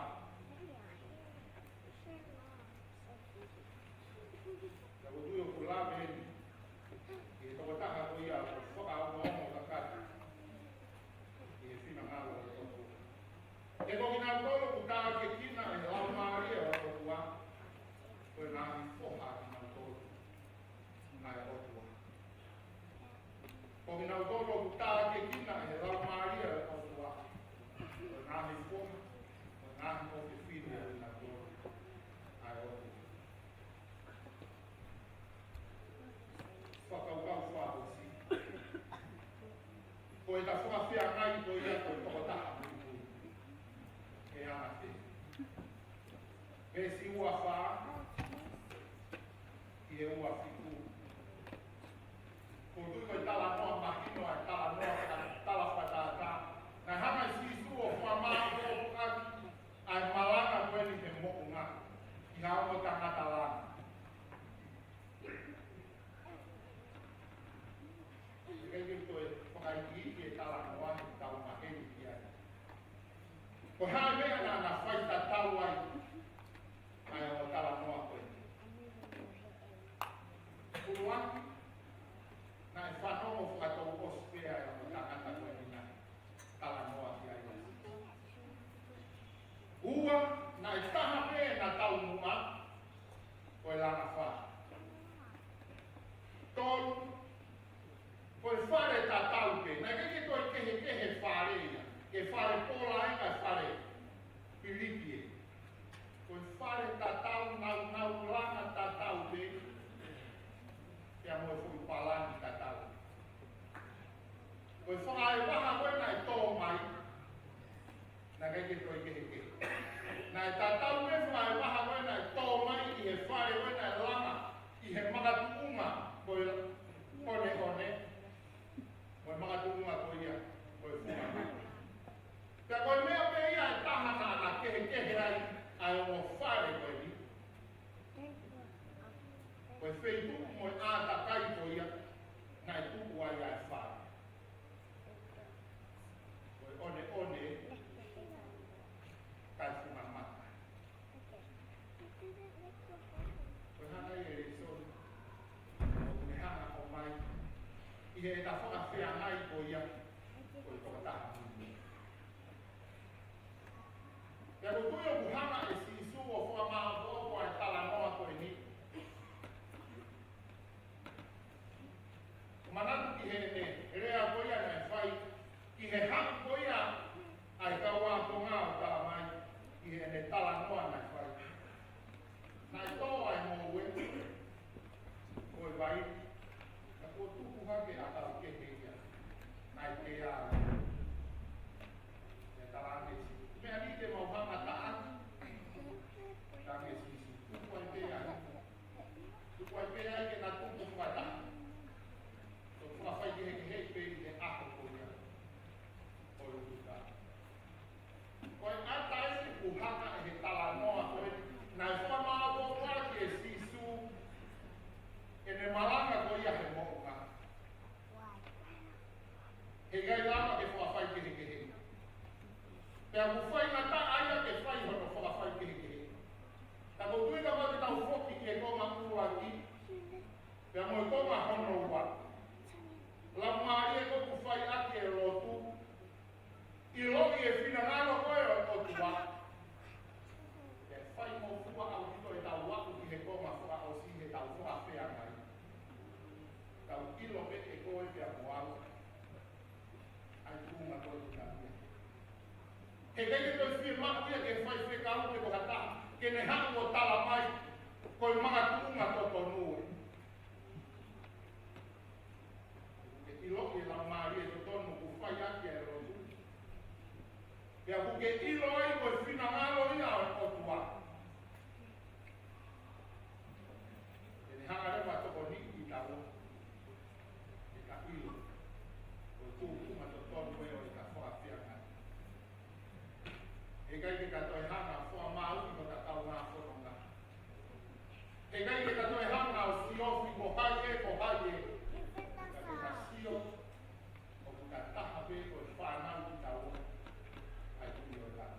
Pea ʻoku ou tui ʻoku lave eni ki he tokotaha ko ia ʻoku fakaongoongo kakato ʻi he finangalo ʻo e ʻOtua. He ko kinautolu ʻoku tākiekina ʻe he Laumālie ʻo e ʻOtua, ko e ngaahi foha kinautolu ʻa e ʻOtua. Ko kinautolu ʻoku tākiekina ʻe he Laumālie ʻo e ʻOtua, ko e ngaahi foha, ko e ngaahi ʻofefine kinautolu ʻa e ʻOtua. Fakakaukau fakaʻosi. Ko ʻeta fakafeangai ko ia ko e tokotaha muimui. ʻE anga fē? Veesi ua fā ki he ua fitu. ʻOku ou tui ko e talanoa mahino ʻa e talanoa, ʻa e tala fakatātā. Naʻe hanga ʻe Sīsū ʻo fakamāʻopoʻopo ʻaki ʻa e malanga ko eni he moʻunga ki ha ongo tangata langa. ʻIkai ke toe fakaikiiki e talanoa he tau maheni ki ai. Ko e hā e meʻa naʻa na faitatau ai ʻa e ongo talanoa ko ē? ʻUluaki, naʻe fanongo fakatouʻosi pē ʻa e ongo tangata ko eni naʻe talanoa ki ai. Ua, naʻe taha pē ʻena taumuʻa, ko e langa fale. Tolu, ko e fale tatau pē. Naʻe ʻikai ke toe kehekehe fale ia. Ke fale pola ē, kae fale piliki ē. Ko e fale tatau, nāunau langa tatau pē. Pea mo e foʻi palani tatau. Ko e fakaevaha ko ē naʻe tō mai, naʻe ʻikai ke toe kehekehe. Naʻe tatau pē fakaevaha ko ē naʻe tō mai ʻi he fale ko ē naʻe langa ʻi he makatuʻunga ko e ʻoneʻone, ko e makatuʻunga ko ia ko e funga mate. Pea ko e meʻa pē ia ʻe taha naʻa na kehekehe ai ʻa e ongo fale ko eni, ko e feituʻu mo e ʻātakai ko ia naʻe tuku ai ʻa e fale. Ko e ʻoneʻone kae funga mate. Ko e hā nai e lēsoni ʻoku ne hanga ʻo ʻomai ʻi heʻeta fakafeangai ko ia, ko tokotaha. Pea ʻoku ou tui ʻoku hanga ʻe Sīsū ʻo fakamāʻopoʻopo ʻa e talanoa ko eni. Manatu ki heʻene lea ko ia naʻe fai, ki he haʻu ko ia ʻa e kau ākonga ʻo talamai, ki heʻene talanoa naʻe fai. Naʻe tō ʻa e ngoue, ko e vai, ka kuo tupu hake ʻa e kau kehe ia. Naʻe teʻeki ai. Pea talaange Sīsū, meʻa ni te mau hanga ʻo taʻaki. Talaange Sīsū, tuku ai pē ia. Tuku ai pē ia ke na tupu fakataha. Toki fakafaikehekeheʻi pē ʻi he ʻaho ko ia ʻo e uta. Ko e ʻata ʻeni ʻoku hanga ʻe he talanoa ko eni, naʻe fakamāʻopoʻopo ʻaki ʻe Sīsū ʻene malanga ko ia he moʻunga. He ʻikai lava ke fakafaikehekeheʻi. Pea ʻoku faingataʻa ia ke fai hono fakafaikehekeheʻi. Ka ʻoku ou tui kapau te tau foki ki he konga ʻuluaki, pea mo e konga hono ua. Laumālie ʻoku fai ʻaki e lotu, ʻiloʻi e finangalo ko ē ʻo e ʻOtua. Pea faingofua ʻaupito ʻetau aʻu ki he konga fakaʻosi heʻetau fakafeangai. Tau ʻilo pē ʻe koe pea mo au ʻa e tuʻunga ko ē ʻoku tau ʻi ai. He ʻikai ke toe fiemaʻu ia ke fai fekau pe ko ha taha ke ne haʻu ʻo talamai ko e makatuʻunga totonu ē. Ke ʻiloʻi e laumālie totonu ʻoku fai ʻaki e lotu. Pea ʻoku ke ʻilo ai ko e finangalo ia ʻo e ʻOtua. Ke ne hanga leva ʻo tokoniʻi kitaua ke ta ʻilo ko e tuʻunga totonu ē ʻo ʻeta fakafeangai. He ʻikai ke ta toe hanga ʻo fakamāuʻi hota kaungā fononga. He ʻikai ke ta toe hanga ʻo siofi ko hai ē, ko hai ē. Ka ke ta sio ʻoku ta taha pē ko e fānau kitaua ʻa e Tuʻi ʻo e Lahi.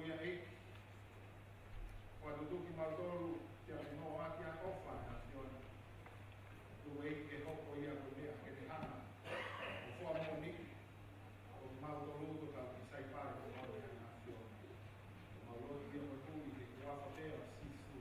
Ia ʻEiki, ʻoku tutuki mautolu ke ʻalu ʻo ʻoatu ʻa e ʻofa ʻa e ʻAfiona. Tuku ʻEiki ke hoko ia ko e meʻa ke ne hanga ʻo fakamoʻoniʻi ʻa kimautolu ko e kau Saipale ʻo e ʻAfiona. Mau lotu ia mo tui ʻi he huafa pē ʻo Sīsū.